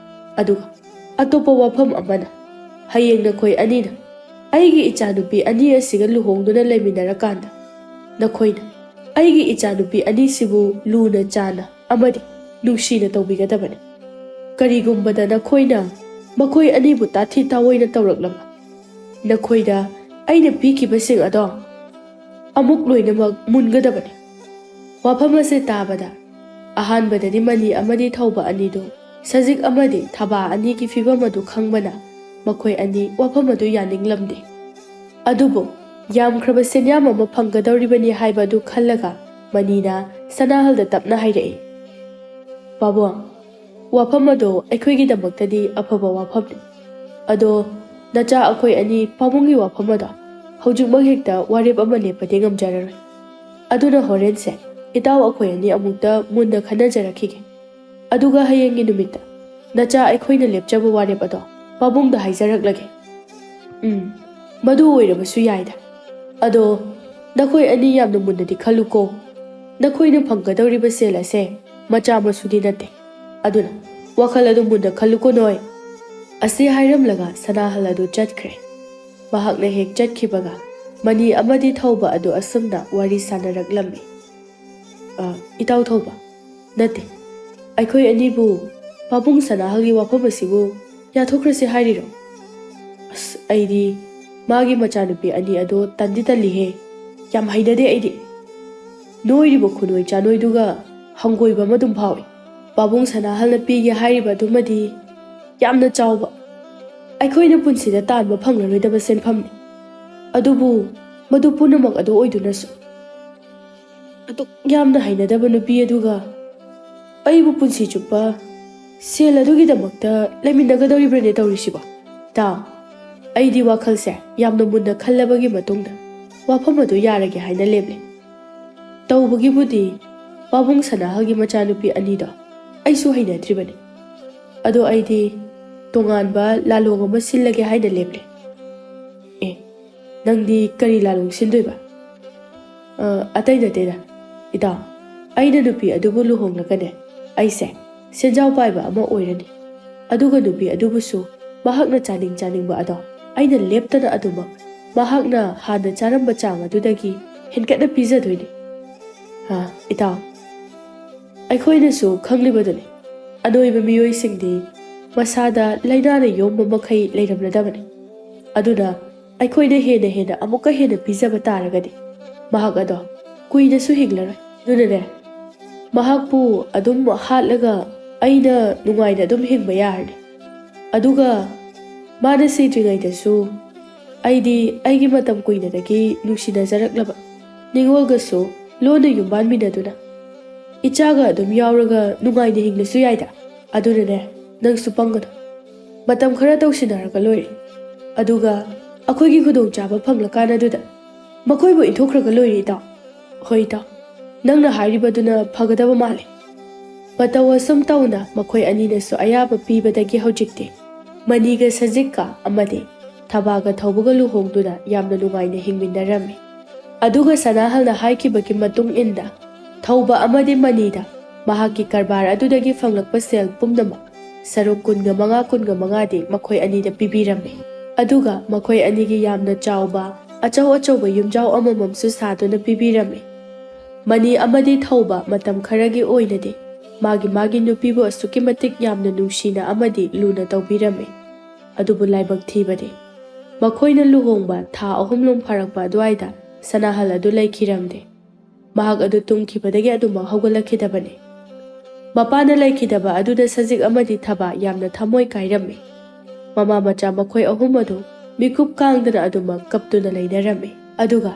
ꯑꯗꯨꯒ ꯑꯇꯣꯞꯄ ꯋꯥꯐꯝ ꯑꯃꯅ, ꯍꯌꯦꯡ ꯅꯈꯣꯏ ꯑꯅꯤꯅ ꯑꯩꯒꯤ ꯏꯆꯥꯅꯨꯄꯤ ꯑꯅꯤ ꯑꯁꯤꯒ ꯂꯨꯍꯣꯡꯗꯨꯅ ꯂꯩꯃꯤꯟꯅꯔꯀꯥꯟꯗ, ꯅꯈꯣꯏꯅ ꯑꯩꯒꯤ ꯏꯆꯥꯅꯨꯄꯤ ꯑꯅꯤꯁꯤꯕꯨ ꯂꯨꯅ ꯆꯥꯟꯅ ꯑꯃꯗꯤ ꯅꯨꯡꯁꯤꯅ ꯇꯧꯕꯤꯒꯗꯕꯅꯤ꯫ ꯀꯔꯤꯒꯨꯝꯕꯗ ꯅꯈꯣꯏꯅ ꯃꯈꯣꯏ ꯑꯅꯤꯕꯨ ꯇꯥꯊꯤ ꯇꯥꯑꯣꯏꯅ ꯇꯧꯔꯛꯂꯕ, ꯅꯈꯣꯏꯗ ꯑꯩꯅ ꯄꯤꯈꯤꯕꯁꯤꯡ ꯑꯗꯣ ꯑꯃꯨꯛ ꯂꯣꯏꯅꯃꯛ ꯃꯨꯟꯒꯗꯕꯅꯤ꯫" ꯋꯥꯐꯝ ꯑꯁꯤ ꯇꯥꯕꯗ ꯑꯍꯥꯟꯕꯗꯗꯤ ꯃꯅꯤ ꯑꯃꯗꯤ ꯊꯧꯕ ꯑꯅꯤꯗꯨ ꯁꯖꯤꯛ ꯑꯃꯗꯤ ꯊꯕꯥ ꯑꯅꯤꯒꯤ ꯐꯤꯚꯝ ꯑꯗꯨ ꯈꯪꯕꯅ ꯃꯈꯣꯏ ꯑꯅꯤ ꯋꯥꯐꯝ ꯑꯗꯨ ꯌꯥꯅꯤꯡꯂꯝꯗꯦ꯫ ꯑꯗꯨꯕꯨ ꯌꯥꯝꯈ꯭ꯔꯕ ꯁꯦꯟꯌꯥꯝ ꯑꯃ ꯐꯪꯒꯗꯧꯔꯤꯕꯅꯤ ꯍꯥꯏꯕ ꯑꯗꯨ ꯈꯜꯂꯒ ꯃꯅꯤꯅ ꯁꯅꯥꯍꯜꯗ ꯇꯞꯅ ꯍꯥꯏꯔꯛꯏ, "ꯄꯥꯕꯨꯡ, ꯋꯥꯐꯝ ꯑꯗꯣ ꯑꯩꯈꯣꯏꯒꯤꯗꯃꯛꯇꯗꯤ ꯑꯐꯕ ꯋꯥꯐꯝꯅꯤ꯫ ꯑꯗꯣ ꯅꯆꯥ ꯑꯩꯈꯣꯏ ꯑꯅꯤ ꯄꯥꯕꯨꯡꯒꯤ ꯋꯥꯐꯝ ꯑꯗꯣ ꯍꯧꯖꯤꯛꯃꯛ ꯍꯦꯛꯇ ꯋꯥꯔꯦꯞ ꯑꯃ ꯂꯦꯞꯄꯗꯤ ꯉꯝꯖꯔꯔꯣꯏ꯫ ꯑꯗꯨꯅ ꯍꯣꯔꯦꯟꯁꯦ ꯏꯇꯥꯎ ꯑꯩꯈꯣꯏ ꯑꯅꯤ ꯑꯃꯨꯛꯇ ꯃꯨꯟꯅ ꯈꯟꯅꯖꯔꯛꯈꯤꯒꯦ꯫ ꯑꯗꯨꯒ ꯍꯌꯦꯡꯒꯤ ꯅꯨꯃꯤꯠꯇ ꯅꯆꯥ ꯑꯩꯈꯣꯏꯅ ꯂꯦꯞꯆꯕ ꯋꯥꯔꯦꯞ ꯑꯗꯣ ꯄꯥꯕꯨꯡꯗ ꯍꯥꯏꯖꯔꯛꯂꯒꯦ꯫ ꯎꯝ, ꯃꯗꯨ ꯑꯣꯏꯔꯕꯁꯨ ꯌꯥꯏꯗ꯫ ꯑꯗꯣ ꯅꯈꯣꯏ ꯑꯅꯤ ꯌꯥꯝꯅ ꯃꯨꯟꯅꯗꯤ ꯈꯜꯂꯨꯀꯣ꯫ ꯅꯈꯣꯏꯅ ꯐꯪꯒꯗꯧꯔꯤꯕ ꯁꯦꯜ ꯑꯁꯦ ꯃꯆꯥ ꯃꯁꯨꯗꯤ ꯅꯠꯇꯦ꯫ ꯑꯗꯨꯅ ꯋꯥꯈꯜ ꯑꯗꯨ ꯃꯨꯟꯅ ꯈꯜꯂꯨꯀꯣ ꯅꯣꯏ꯫" ꯑꯁꯤ ꯍꯥꯏꯔꯝꯂꯒ ꯁꯅꯥꯍꯜ ꯑꯗꯨ ꯆꯠꯈ꯭ꯔꯦ꯫ ꯃꯍꯥꯛꯅ ꯍꯦꯛ ꯆꯠꯈꯤꯕꯒ ꯃꯅꯤ ꯑꯃꯗꯤ ꯊꯧꯕ ꯑꯗꯨ ꯑꯁꯨꯝꯅ ꯋꯥꯔꯤ ꯁꯥꯟꯅꯔꯛꯂꯝꯃꯤ꯫ "ꯑ, ꯏꯇꯥꯎ ꯊꯧꯕ, ꯅꯠꯇꯦ, ꯑꯩꯈꯣꯏ ꯑꯅꯤꯕꯨ ꯄꯥꯕꯨꯡ ꯁꯅꯥꯍꯜꯒꯤ ꯋꯥꯐꯝ ꯑꯁꯤꯕꯨ ꯌꯥꯊꯣꯛꯈ꯭ꯔꯁꯤ ꯍꯥꯏꯔꯤꯔꯣ? ꯑꯁ, ꯑꯩꯗꯤ ꯃꯥꯒꯤ ꯃꯆꯥꯅꯨꯄꯤ ꯑꯅꯤ ꯑꯗꯣ ꯇꯟꯗꯤ ꯇꯜꯂꯤꯍꯦ꯫ ꯌꯥꯝ ꯍꯩꯅꯗꯦ ꯑꯩꯗꯤ꯫ ꯅꯣꯏꯔꯤꯕ ꯈꯨꯅꯣꯏ ꯆꯥꯅꯣꯏꯗꯨꯒ ꯍꯪꯒꯣꯏꯕ ꯑꯃ ꯑꯗꯨꯝ ꯐꯥꯎꯏ꯫ ꯄꯥꯕꯨꯡ ꯁꯅꯥꯍꯜꯅ ꯄꯤꯒꯦ ꯍꯥꯏꯔꯤꯕ ꯑꯗꯨꯃꯗꯤ ꯌꯥꯝꯅ ꯆꯥꯎꯕ, ꯑꯩꯈꯣꯏꯅ ꯄꯨꯟꯁꯤꯗ ꯇꯥꯟꯕ ꯐꯪꯂꯔꯣꯏꯗꯕ ꯁꯦꯟꯐꯝꯅꯤ꯫ ꯑꯗꯨꯕꯨ ꯃꯗꯨ ꯄꯨꯝꯅꯃꯛ ꯑꯗꯨ ꯑꯣꯏꯗꯨꯅꯁꯨ ꯑꯗꯨꯛ ꯌꯥꯝꯅ ꯍꯩꯅꯗꯕ ꯅꯨꯄꯤ ꯑꯗꯨꯒ ꯑꯩꯕꯨ ꯄꯨꯟꯁꯤ ꯆꯨꯞꯄ ꯁꯦꯜ ꯑꯗꯨꯒꯤꯗꯃꯛꯇ ꯂꯩꯃꯤꯟꯅꯒꯗꯧꯔꯤꯕ꯭ꯔꯅꯦ ꯇꯧꯔꯤꯁꯤꯕꯣ? ꯏꯇꯥꯎ, ꯑꯩꯗꯤ ꯋꯥꯈꯜꯁꯦ ꯌꯥꯝꯅ ꯃꯨꯟꯅ ꯈꯜꯂꯕꯒꯤ ꯃꯇꯨꯡꯗ ꯋꯥꯐꯝ ꯑꯗꯨ ꯌꯥꯔꯒꯦ ꯍꯥꯏꯅ ꯂꯦꯞꯂꯦ꯫ ꯇꯧꯕꯒꯤꯕꯨꯗꯤ ꯄꯥꯕꯨꯡ ꯁꯅꯥꯍꯜꯒꯤ ꯃꯆꯥꯅꯨꯄꯤ ꯑꯅꯤꯗꯣ ꯑꯩꯁꯨ ꯍꯩꯅꯗ꯭ꯔꯤꯕꯅꯤ꯫ ꯑꯗꯣ ꯑꯩꯗꯤ ꯇꯣꯉꯥꯟꯕ ꯂꯥꯂꯣꯡ ꯑꯃ ꯁꯤꯜꯂꯒꯦ ꯍꯥꯏꯅ ꯂꯦꯞꯂꯦ꯫ ꯑꯦ, ꯅꯪꯗꯤ ꯀꯔꯤ ꯂꯥꯂꯣꯡ ꯁꯤꯟꯗꯣꯏꯕ? ꯑ, ꯑꯇꯩ ꯅꯠꯇꯦꯗ, ꯏꯇꯥꯎ, ꯑꯩꯅ ꯅꯨꯄꯤ ꯑꯗꯨꯕꯨ ꯂꯨꯍꯣꯡꯂꯒꯅꯦ, ꯑꯩꯁꯦ ꯁꯦꯟꯖꯥꯎ ꯄꯥꯏꯕ ꯑꯃ ꯑꯣꯏꯔꯅꯤ꯫ ꯑꯗꯨꯒ ꯅꯨꯄꯤ ꯑꯗꯨꯕꯨꯁꯨ ꯃꯍꯥꯛꯅ ꯆꯥꯅꯤꯡ ꯆꯥꯅꯤꯡꯕ ꯑꯗꯣ ꯑꯩꯅ ꯂꯦꯞꯇꯅ ꯑꯗꯨꯃꯛ ꯃꯍꯥꯛꯅ ꯍꯥꯟꯅ ꯆꯥꯔꯝꯕ ꯆꯥꯡ ꯑꯗꯨꯗꯒꯤ ꯍꯦꯟꯒꯠꯅ ꯄꯤꯖꯗꯣꯏꯅꯤ꯫ ꯍꯥ, ꯏꯇꯥꯎ, ꯑꯩꯈꯣꯏꯅꯁꯨ ꯈꯪꯂꯤꯕꯗꯨꯅꯤ, ꯑꯅꯣꯏꯕ ꯃꯤꯑꯣꯏꯁꯤꯡꯗꯤ ꯃꯁꯥꯗ ꯂꯥꯏꯅꯥꯅ ꯌꯣꯝꯕ ꯃꯈꯩ ꯂꯩꯔꯝꯂꯗꯕꯅꯤ꯫ ꯑꯗꯨꯅ ꯑꯩꯈꯣꯏꯅ ꯍꯦꯟꯅ ꯍꯦꯟꯅ ꯑꯃꯨꯛꯀ ꯍꯦꯟꯅ ꯄꯤꯖꯕ ꯇꯥꯔꯒꯗꯤ ꯃꯍꯥꯛ ꯑꯗꯣ ꯀꯨꯏꯅꯁꯨ ꯍꯤꯡꯂꯔꯣꯏ꯫ ꯑꯗꯨꯅꯅꯦ, ꯃꯍꯥꯛꯄꯨ ꯑꯗꯨꯝ ꯍꯥꯠꯂꯒ ꯑꯩꯅ ꯅꯨꯡꯉꯥꯏꯅ ꯑꯗꯨꯝ ꯍꯤꯡꯕ ꯌꯥꯔꯅꯤ꯫ ꯑꯗꯨꯒ ꯃꯥꯅ ꯁꯤꯗ꯭ꯔꯤꯉꯩꯗꯁꯨ ꯑꯩꯗꯤ ꯑꯩꯒꯤ ꯃꯇꯝ ꯀꯨꯏꯅꯗꯒꯤ ꯅꯨꯡꯁꯤꯅꯖꯔꯛꯂꯕ ꯅꯤꯡꯉꯣꯜꯒꯁꯨ ꯂꯣꯟꯅ ꯌꯨꯝꯕꯥꯟꯃꯤꯟꯅꯗꯨꯅ ꯏꯆꯥꯒ ꯑꯗꯨꯝ ꯌꯥꯎꯔꯒ ꯅꯨꯡꯉꯥꯏꯅ ꯍꯤꯡꯂꯁꯨ ꯌꯥꯏꯗ꯫ ꯑꯗꯨꯅꯅꯦ, ꯅꯪꯁꯨ ꯄꯪꯒꯅꯨ꯫ ꯃꯇꯝ ꯈꯔ ꯇꯧꯁꯤꯟꯅꯔꯒ ꯂꯣꯏꯔꯦ꯫ ꯑꯗꯨꯒ ꯑꯩꯈꯣꯏꯒꯤ ꯈꯨꯗꯣꯡꯆꯥꯕ ꯐꯪꯂꯀꯥꯟ ꯑꯗꯨꯗ ꯃꯈꯣꯏꯕꯨ ꯏꯟꯊꯣꯛꯈ꯭ꯔꯒ ꯂꯣꯏꯔꯦ, ꯏꯇꯥꯎ꯫ ꯍꯣꯏ, ꯏꯇꯥꯎ, ꯅꯪꯅ ꯍꯥꯏꯔꯤꯕꯗꯨꯅ ꯐꯒꯗꯕ ꯃꯥꯜꯂꯦ꯫ ꯃꯇꯧ ꯑꯁꯨꯝ ꯇꯧꯅ ꯃꯈꯣꯏ ꯑꯅꯤꯅꯁꯨ ꯑꯌꯥꯕ ꯄꯤꯕꯗꯒꯤ ꯍꯧꯖꯤꯛꯇꯤ ꯃꯅꯤꯒ ꯁꯖꯤꯛꯀ ꯑꯃꯗꯤ ꯊꯕꯥꯒ ꯊꯧꯕꯒ ꯂꯨꯍꯣꯡꯗꯨꯅ ꯌꯥꯝꯅ ꯅꯨꯡꯉꯥꯏꯅ ꯍꯤꯡꯃꯤꯟꯅꯔꯝꯃꯤ꯫ ꯑꯗꯨꯒ ꯁꯅꯥꯍꯜꯅ ꯍꯥꯏꯈꯤꯕꯒꯤ ꯃꯇꯨꯡ ꯏꯟꯅ ꯊꯧꯕ ꯑꯃꯗꯤ ꯃꯅꯤꯗ ꯃꯍꯥꯛꯀꯤ ꯀꯔꯕꯥꯔ ꯑꯗꯨꯗꯒꯤ ꯐꯪꯂꯛꯄ ꯁꯦꯜ ꯄꯨꯝꯅꯃꯛ ꯁꯔꯨꯛ ꯀꯨꯟꯒ ꯃꯉꯥ, ꯀꯨꯟꯒ ꯃꯉꯥꯗꯤ ꯃꯈꯣꯏ ꯑꯅꯤꯗ ꯄꯤꯕꯤꯔꯝꯃꯤ꯫ ꯑꯗꯨꯒ ꯃꯈꯣꯏ ꯑꯅꯤꯒꯤ ꯌꯥꯝꯅ ꯆꯥꯎꯕ, ꯑꯆꯧ ꯑꯆꯧꯕ ꯌꯨꯝꯖꯥꯎ ꯑꯃꯃꯝꯁꯨ ꯁꯥꯗꯨꯅ ꯄꯤꯕꯤꯔꯝꯃꯤ꯫ ꯃꯅꯤ ꯑꯃꯗꯤ ꯊꯧꯕ ꯃꯇꯝ ꯈꯔꯒꯤ ꯑꯣꯏꯅꯗꯤ ꯃꯥꯒꯤ ꯃꯥꯒꯤ ꯅꯨꯄꯤꯕꯨ ꯑꯁꯨꯛꯀꯤ ꯃꯇꯤꯛ ꯌꯥꯝꯅ ꯅꯨꯡꯁꯤꯅ ꯑꯃꯗꯤ ꯂꯨꯅ ꯇꯧꯕꯤꯔꯝꯃꯤ꯫ ꯑꯗꯨꯕꯨ ꯂꯥꯏꯕꯛ ꯊꯤꯕꯗꯤ, ꯃꯈꯣꯏꯅ ꯂꯨꯍꯣꯡꯕ ꯊꯥ ꯑꯍꯨꯝꯂꯣꯝ ꯐꯥꯔꯛꯄ ꯑꯗꯨꯋꯥꯏꯗ ꯁꯅꯥꯍꯜ ꯑꯗꯨ ꯂꯩꯈꯤꯔꯝꯗꯦ꯫ ꯃꯍꯥꯛ ꯑꯗꯨ ꯇꯨꯝꯈꯤꯕꯗꯒꯤ ꯑꯗꯨꯃꯛ ꯍꯧꯒꯠꯂꯛꯈꯤꯗꯕꯅꯤ꯫ ꯃꯄꯥꯅ ꯂꯩꯈꯤꯗꯕ ꯑꯗꯨꯗ ꯁꯖꯤꯛ ꯑꯃꯗꯤ ꯊꯕꯥ ꯌꯥꯝꯅ ꯊꯃꯣꯏ ꯀꯥꯏꯔꯝꯃꯤ꯫ ꯃꯃꯥ ꯃꯆꯥ ꯃꯈꯣꯏ ꯑꯍꯨꯝ ꯑꯗꯨ ꯃꯤꯀꯨꯞ ꯀꯥꯡꯗꯅ ꯑꯗꯨꯃꯛ ꯀꯞꯇꯨꯅ ꯂꯩꯅꯔꯝꯃꯤ꯫ ꯑꯗꯨꯒ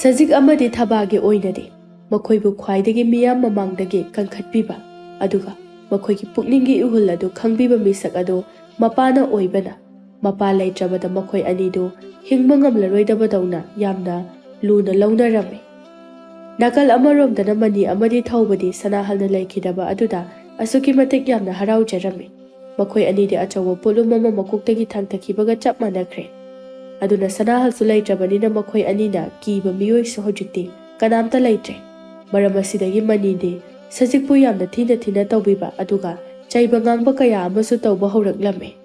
ꯁꯖꯤꯛ ꯑꯃꯗꯤ ꯊꯕꯥꯒꯤ ꯑꯣꯏꯅꯗꯤ ꯃꯈꯣꯏꯕꯨ ꯈ꯭ꯋꯥꯏꯗꯒꯤ ꯃꯤꯌꯥꯝ ꯃꯃꯥꯡꯗꯒꯤ ꯀꯟꯈꯠꯄꯤꯕ, ꯑꯗꯨꯒ ꯃꯈꯣꯏꯒꯤ ꯄꯨꯛꯅꯤꯡꯒꯤ ꯏꯍꯨꯜ ꯑꯗꯨ ꯈꯪꯕꯤꯕ ꯃꯤꯁꯛ ꯑꯗꯨ ꯃꯄꯥꯅ ꯑꯣꯏꯕꯅ, ꯃꯄꯥ ꯂꯩꯇ꯭ꯔꯕꯗ ꯃꯈꯣꯏ ꯑꯅꯤꯗꯨ ꯍꯤꯡꯕ ꯉꯝꯂꯔꯣꯏꯗꯕꯗꯧꯅ ꯌꯥꯝꯅ ꯂꯨꯅ ꯂꯧꯅꯔꯝꯃꯤ꯫ ꯅꯥꯀꯜ ꯑꯃꯔꯣꯝꯗꯅ ꯃꯅꯤ ꯑꯃꯗꯤ ꯊꯧꯕꯗꯤ ꯁꯅꯥꯍꯜꯅ ꯂꯩꯈꯤꯗꯕ ꯑꯗꯨꯗ ꯑꯁꯨꯛꯀꯤ ꯃꯇꯤꯛ ꯌꯥꯝꯅ ꯍꯔꯥꯎꯖꯔꯝꯃꯤ꯫ ꯃꯈꯣꯏ ꯑꯅꯤꯗꯤ ꯑꯆꯧꯕ ꯄꯣꯠꯂꯨꯝ ꯑꯃ ꯃꯀꯣꯛꯇꯒꯤ ꯊꯥꯡꯊꯈꯤꯕꯒ ꯆꯞ ꯃꯥꯟꯅꯈ꯭ꯔꯦ꯫ ꯑꯗꯨꯅ ꯁꯅꯥꯍꯜꯁꯨ ꯂꯩꯇ꯭ꯔꯕꯅꯤꯅ ꯃꯈꯣꯏ ꯑꯅꯤꯅ ꯀꯤꯕ ꯃꯤꯑꯣꯏꯁꯨ ꯍꯧꯖꯤꯛꯇꯤ ꯀꯅꯥꯝꯇ ꯂꯩꯇ꯭ꯔꯦ꯫ ꯃꯔꯝ ꯑꯁꯤꯗꯒꯤ ꯃꯅꯤꯗꯤ ꯁꯖꯤꯛꯄꯨ ꯌꯥꯝꯅ ꯊꯤꯅ ꯊꯤꯅ ꯇꯧꯕꯤꯕ, ꯑꯗꯨꯒ ꯆꯩꯕ ꯉꯥꯡꯕ ꯀꯌꯥ ꯑꯃꯁꯨ ꯇꯧꯕ ꯍꯧꯔꯛꯂꯝꯃꯤ꯫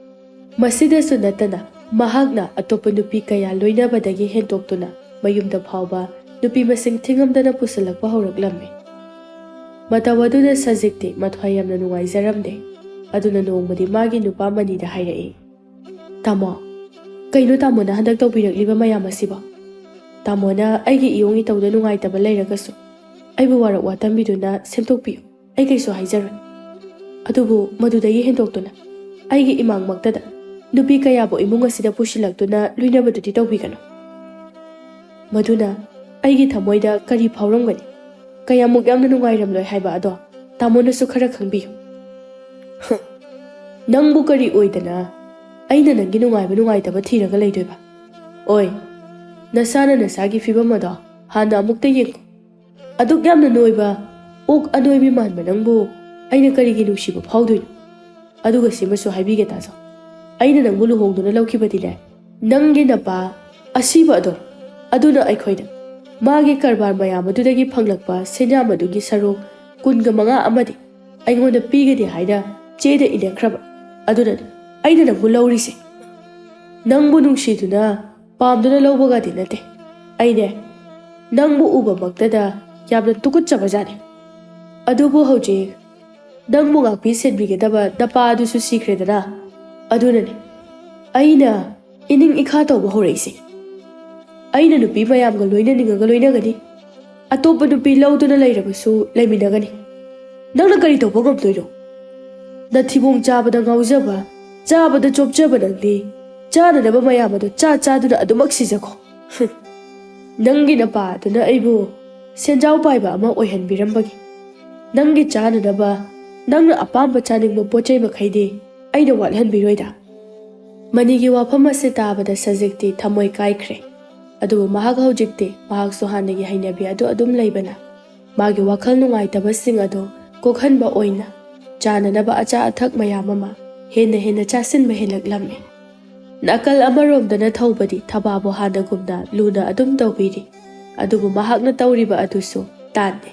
ꯃꯁꯤꯗꯁꯨ ꯅꯠꯇꯅ ꯃꯍꯥꯛꯅ ꯑꯇꯣꯞꯄ ꯅꯨꯄꯤ ꯀꯌꯥ ꯂꯣꯏꯅꯕꯗꯒꯤ ꯍꯦꯟꯇꯣꯛꯇꯨꯅ ꯃꯌꯨꯝꯗ ꯐꯥꯎꯕ ꯅꯨꯄꯤ ꯃꯁꯤꯡ ꯊꯤꯉꯝꯗꯅ ꯄꯨꯁꯤꯜꯂꯛꯄ ꯍꯧꯔꯛꯂꯝꯃꯤ꯫ ꯃꯇꯧ ꯑꯗꯨꯗ ꯁꯖꯤꯛꯇꯤ ꯃꯊ꯭ꯋꯥꯏ ꯌꯥꯝꯅ ꯅꯨꯡꯉꯥꯏꯖꯔꯝꯗꯦ꯫ ꯑꯗꯨꯅ ꯅꯣꯡꯃꯗꯤ ꯃꯥꯒꯤ ꯅꯨꯄꯥ ꯃꯅꯤꯗ ꯍꯥꯏꯔꯛꯏ, "ꯇꯥꯃꯣ, ꯀꯩꯅꯣ ꯇꯥꯃꯣꯅ ꯍꯟꯗꯛ ꯇꯧꯕꯤꯔꯛꯂꯤꯕ ꯃꯌꯥꯝ ꯑꯁꯤꯕꯣ? ꯇꯥꯃꯣꯅ ꯑꯩꯒꯤ ꯏꯌꯣꯡ ꯏꯇꯧꯗ ꯅꯨꯡꯉꯥꯏꯇꯕ ꯂꯩꯔꯒꯁꯨ ꯑꯩꯕꯨ ꯋꯥꯔꯛ ꯋꯥꯇꯝꯕꯤꯗꯨꯅ ꯁꯦꯝꯗꯣꯛꯄꯤꯌꯨ, ꯑꯩ ꯀꯩꯁꯨ ꯍꯥꯏꯖꯔꯣꯏ꯫ ꯑꯗꯨꯕꯨ ꯃꯗꯨꯗꯒꯤ ꯍꯦꯟꯗꯣꯛꯇꯨꯅ ꯑꯩꯒꯤ ꯏꯃꯥꯡꯃꯛꯇꯗ ꯅꯨꯄꯤ ꯀꯌꯥꯕꯨ ꯏꯃꯨꯡ ꯑꯁꯤꯗ ꯄꯨꯁꯤꯜꯂꯛꯇꯨꯅ ꯂꯣꯏꯅꯕꯗꯨꯗꯤ ꯇꯧꯕꯤꯒꯅꯨ꯫ ꯃꯗꯨꯅ ꯑꯩꯒꯤ ꯊꯃꯣꯏꯗ ꯀꯔꯤ ꯐꯥꯎꯔꯝꯒꯅꯤ, ꯀꯌꯥꯃꯨꯛ ꯌꯥꯝꯅ ꯅꯨꯡꯉꯥꯏꯔꯝꯂꯣꯏ ꯍꯥꯏꯕ ꯑꯗꯣ ꯇꯥꯃꯣꯅꯁꯨ ꯈꯔ ꯈꯪꯕꯤꯌꯨ꯫ ꯍ, ꯅꯪꯕꯨ ꯀꯔꯤ ꯑꯣꯏꯗꯅ ꯑꯩꯅ ꯅꯪꯒꯤ ꯅꯨꯡꯉꯥꯏꯕ ꯅꯨꯡꯉꯥꯏꯇꯕ ꯊꯤꯔꯒ ꯂꯩꯗꯣꯏꯕ? ꯑꯣꯏ, ꯅꯁꯥꯅ ꯅꯁꯥꯒꯤ ꯐꯤꯕꯝ ꯑꯗꯣ ꯍꯥꯟꯅ ꯑꯃꯨꯛꯇ ꯌꯦꯡꯉꯨ꯫ ꯑꯗꯨꯛ ꯌꯥꯝꯅ ꯅꯣꯏꯕ, ꯑꯣꯛ ꯑꯅꯣꯏꯕꯤ ꯃꯥꯟꯕ ꯅꯪꯕꯨ ꯑꯩꯅ ꯀꯔꯤꯒꯤ ꯅꯨꯡꯁꯤꯕ ꯐꯥꯎꯗꯣꯏꯅꯣ? ꯑꯗꯨꯒ ꯁꯤꯃꯁꯨ ꯍꯥꯏꯕꯤꯒꯦ ꯇꯥꯖꯧ, ꯑꯩꯅ ꯅꯪꯕꯨ ꯂꯨꯍꯣꯡꯗꯨꯅ ꯂꯧꯈꯤꯕꯗꯤꯅꯦ, ꯅꯪꯒꯤ ꯅꯄꯥ ꯑꯁꯤꯕ ꯑꯗꯣ, ꯑꯗꯨꯅ ꯑꯩꯈꯣꯏꯗ ꯃꯥꯒꯤ ꯀꯔꯕꯥꯔ ꯃꯌꯥꯝ ꯑꯗꯨꯗꯒꯤ ꯐꯪꯂꯛꯄ ꯁꯦꯟꯌꯥꯝ ꯑꯗꯨꯒꯤ ꯁꯔꯨꯛ ꯀꯨꯟꯒ ꯃꯉꯥ ꯑꯃꯗꯤ ꯑꯩꯉꯣꯟꯗ ꯄꯤꯒꯅꯤ ꯍꯥꯏꯅ ꯆꯦꯗ ꯏꯅꯈ꯭ꯔꯕ꯫ ꯑꯗꯨꯅꯅꯤ ꯑꯩꯅ ꯅꯪꯕꯨ ꯂꯧꯔꯤꯁꯦ꯫ ꯅꯪꯕꯨ ꯅꯨꯡꯁꯤꯗꯨꯅ ꯄꯥꯝꯗꯨꯅ ꯂꯧꯕꯒꯗꯤ ꯅꯠꯇꯦ꯫ ꯑꯩꯅꯦ, ꯅꯪꯕꯨ ꯎꯕꯃꯛꯇꯗ ꯌꯥꯝꯅ ꯇꯨꯀꯠꯆꯕꯖꯥꯠꯅꯤ꯫ ꯑꯗꯨꯕꯨ ꯍꯧꯖꯤꯛ ꯅꯪꯕꯨ ꯉꯥꯛꯄꯤ ꯁꯦꯟꯕꯤꯒꯗꯕ ꯅꯄꯥ ꯑꯗꯨꯁꯨ ꯁꯤꯈ꯭ꯔꯦꯗꯅ꯫ ꯑꯗꯨꯅꯅꯤ ꯑꯩꯅ ꯏꯅꯤꯡ ꯏꯈꯥ ꯇꯧꯕ ꯍꯧꯔꯛꯏꯁꯦ꯫ ꯑꯩꯅ ꯅꯨꯄꯤ ꯃꯌꯥꯝꯒ ꯂꯣꯏꯅꯅꯤꯡꯉꯒ ꯂꯣꯏꯅꯒꯅꯤ, ꯑꯇꯣꯞꯄ ꯅꯨꯄꯤ ꯂꯧꯗꯨꯅ ꯂꯩꯔꯕꯁꯨ ꯂꯩꯃꯤꯟꯅꯒꯅꯤ꯫ ꯅꯪꯅ ꯀꯔꯤ ꯇꯧꯕ ꯉꯝꯗꯣꯏꯅꯣ? ꯅꯊꯤꯕꯣꯡ ꯆꯥꯕꯗ ꯉꯥꯎꯖꯕ, ꯆꯥꯕꯗ ꯆꯣꯞꯆꯕ ꯅꯪꯗꯤ ꯆꯥꯅꯅꯕ ꯃꯌꯥꯝ ꯑꯗꯨ ꯆꯥ ꯆꯥꯗꯨꯅ ꯑꯗꯨꯃꯛ ꯁꯤꯖꯈꯣ꯫ ꯅꯪꯒꯤ ꯅꯄꯥ ꯑꯗꯨꯅ ꯑꯩꯕꯨ ꯁꯦꯟꯖꯥꯎ ꯄꯥꯏꯕ ꯑꯃ ꯑꯣꯏꯍꯟꯕꯤꯔꯝꯕꯒꯤ ꯅꯪꯒꯤ ꯆꯥꯅꯅꯕ, ꯅꯪꯅ ꯑꯄꯥꯝꯕ ꯆꯥꯅꯤꯡꯕ ꯄꯣꯠ ꯆꯩ ꯃꯈꯩꯗꯤ ꯑꯩꯅ ꯋꯥꯠꯍꯟꯕꯤꯔꯣꯏꯗ꯫ ꯃꯅꯤꯒꯤ ꯋꯥꯐꯝ ꯑꯁꯤ ꯇꯥꯕꯗ ꯁꯖꯤꯛꯇꯤ ꯊꯃꯣꯏ ꯀꯥꯏꯈ꯭ꯔꯦ꯫ ꯑꯗꯨꯕꯨ ꯃꯍꯥꯛ ꯍꯧꯖꯤꯛꯇꯤ ꯃꯍꯥꯛꯁꯨ ꯍꯥꯟꯅꯒꯤ ꯍꯩꯅꯕꯤ ꯑꯗꯨ ꯑꯗꯨꯝ ꯂꯩꯕꯅ ꯃꯥꯒꯤ ꯋꯥꯈꯜ ꯅꯨꯡꯉꯥꯏꯇꯕꯁꯤꯡ ꯑꯗꯨ ꯀꯣꯛꯍꯟꯕ ꯑꯣꯏꯅ ꯆꯥꯅꯅꯕ ꯑꯆꯥ ꯑꯊꯛ ꯃꯌꯥꯝ ꯑꯃ ꯍꯦꯟꯅ ꯍꯦꯟꯅ ꯆꯥꯁꯤꯟꯕ ꯍꯦꯜꯂꯛꯂꯝꯃꯤ꯫ ꯅꯥꯀꯜ ꯑꯃꯔꯣꯝꯗꯅ ꯊꯧꯕꯗꯤ ꯊꯕꯥꯕꯨ ꯍꯥꯟꯅꯒꯨꯝꯅ ꯂꯨꯅ ꯑꯗꯨꯝ ꯇꯧꯕꯤꯔꯤ꯫ ꯑꯗꯨꯕꯨ ꯃꯍꯥꯛꯅ ꯇꯧꯔꯤꯕ ꯑꯗꯨꯁꯨ ꯇꯥꯟꯅꯤ꯫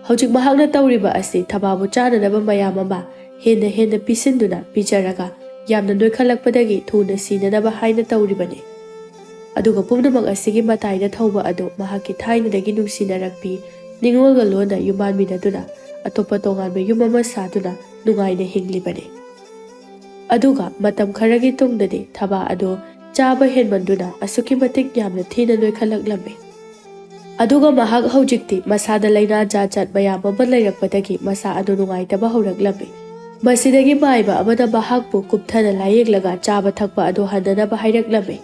ꯍꯧꯖꯤꯛ ꯃꯍꯥꯛꯅ ꯇꯧꯔꯤꯕ ꯑꯁꯤ ꯊꯕꯥꯕꯨ ꯆꯥꯅꯅꯕ ꯃꯌꯥꯝ ꯑꯃ ꯍꯦꯟꯅ ꯍꯦꯟꯅ ꯄꯤꯁꯤꯟꯗꯨꯅ ꯄꯤꯖꯔꯒ ꯌꯥꯝꯅ ꯅꯣꯏꯈꯠꯂꯛꯄꯗꯒꯤ ꯊꯨꯅ ꯁꯤꯅꯅꯕ ꯍꯥꯏꯅ ꯇꯧꯔꯤꯕꯅꯤ꯫ ꯑꯗꯨꯒ ꯄꯨꯝꯅꯃꯛ ꯑꯁꯤꯒꯤ ꯃꯇꯥꯏꯗ ꯊꯧꯕ ꯑꯗꯨ ꯃꯍꯥꯛꯀꯤ ꯊꯥꯏꯅꯗꯒꯤ ꯅꯨꯡꯁꯤꯅꯔꯛꯄꯤ ꯅꯤꯉꯣꯜꯒ ꯂꯣꯟꯅ ꯌꯨꯝꯕꯥꯟꯃꯤꯟꯅꯗꯨꯅ ꯑꯇꯣꯞꯄ ꯇꯣꯉꯥꯟꯕ ꯌꯨꯝ ꯑꯃ ꯁꯥꯗꯨꯅ ꯅꯨꯡꯉꯥꯏꯅ ꯍꯤꯡꯂꯤꯕꯅꯤ꯫ ꯑꯗꯨꯒ ꯃꯇꯝ ꯈꯔꯒꯤ ꯇꯨꯡꯗꯗꯤ ꯊꯕꯥ ꯑꯗꯨ ꯆꯥꯕ ꯍꯦꯟꯃꯟꯗꯨꯅ ꯑꯁꯨꯛꯀꯤ ꯃꯇꯤꯛ ꯌꯥꯝꯅ ꯊꯤꯅ ꯅꯣꯏꯈꯠꯂꯛꯂꯝꯃꯤ꯫ ꯑꯗꯨꯒ ꯃꯍꯥꯛ ꯍꯧꯖꯤꯛꯇꯤ ꯃꯁꯥꯗ ꯂꯥꯏꯅꯥ ꯖꯥꯠ ꯖꯥꯠ ꯃꯌꯥꯝ ꯑꯃ ꯂꯩꯔꯛꯄꯗꯒꯤ ꯃꯁꯥ ꯑꯗꯨ ꯅꯨꯡꯉꯥꯏꯇꯕ ꯍꯧꯔꯛꯂꯝꯃꯤ꯫ ꯃꯁꯤꯗꯒꯤ ꯃꯥꯏꯕ ꯑꯃꯅ ꯃꯍꯥꯛꯄꯨ ꯀꯨꯞꯊꯅ ꯂꯥꯌꯦꯡꯂꯒ ꯆꯥꯕ ꯊꯛꯄ ꯑꯗꯨ ꯍꯟꯊꯅꯕ ꯍꯥꯏꯔꯛꯂꯝꯃꯤ꯫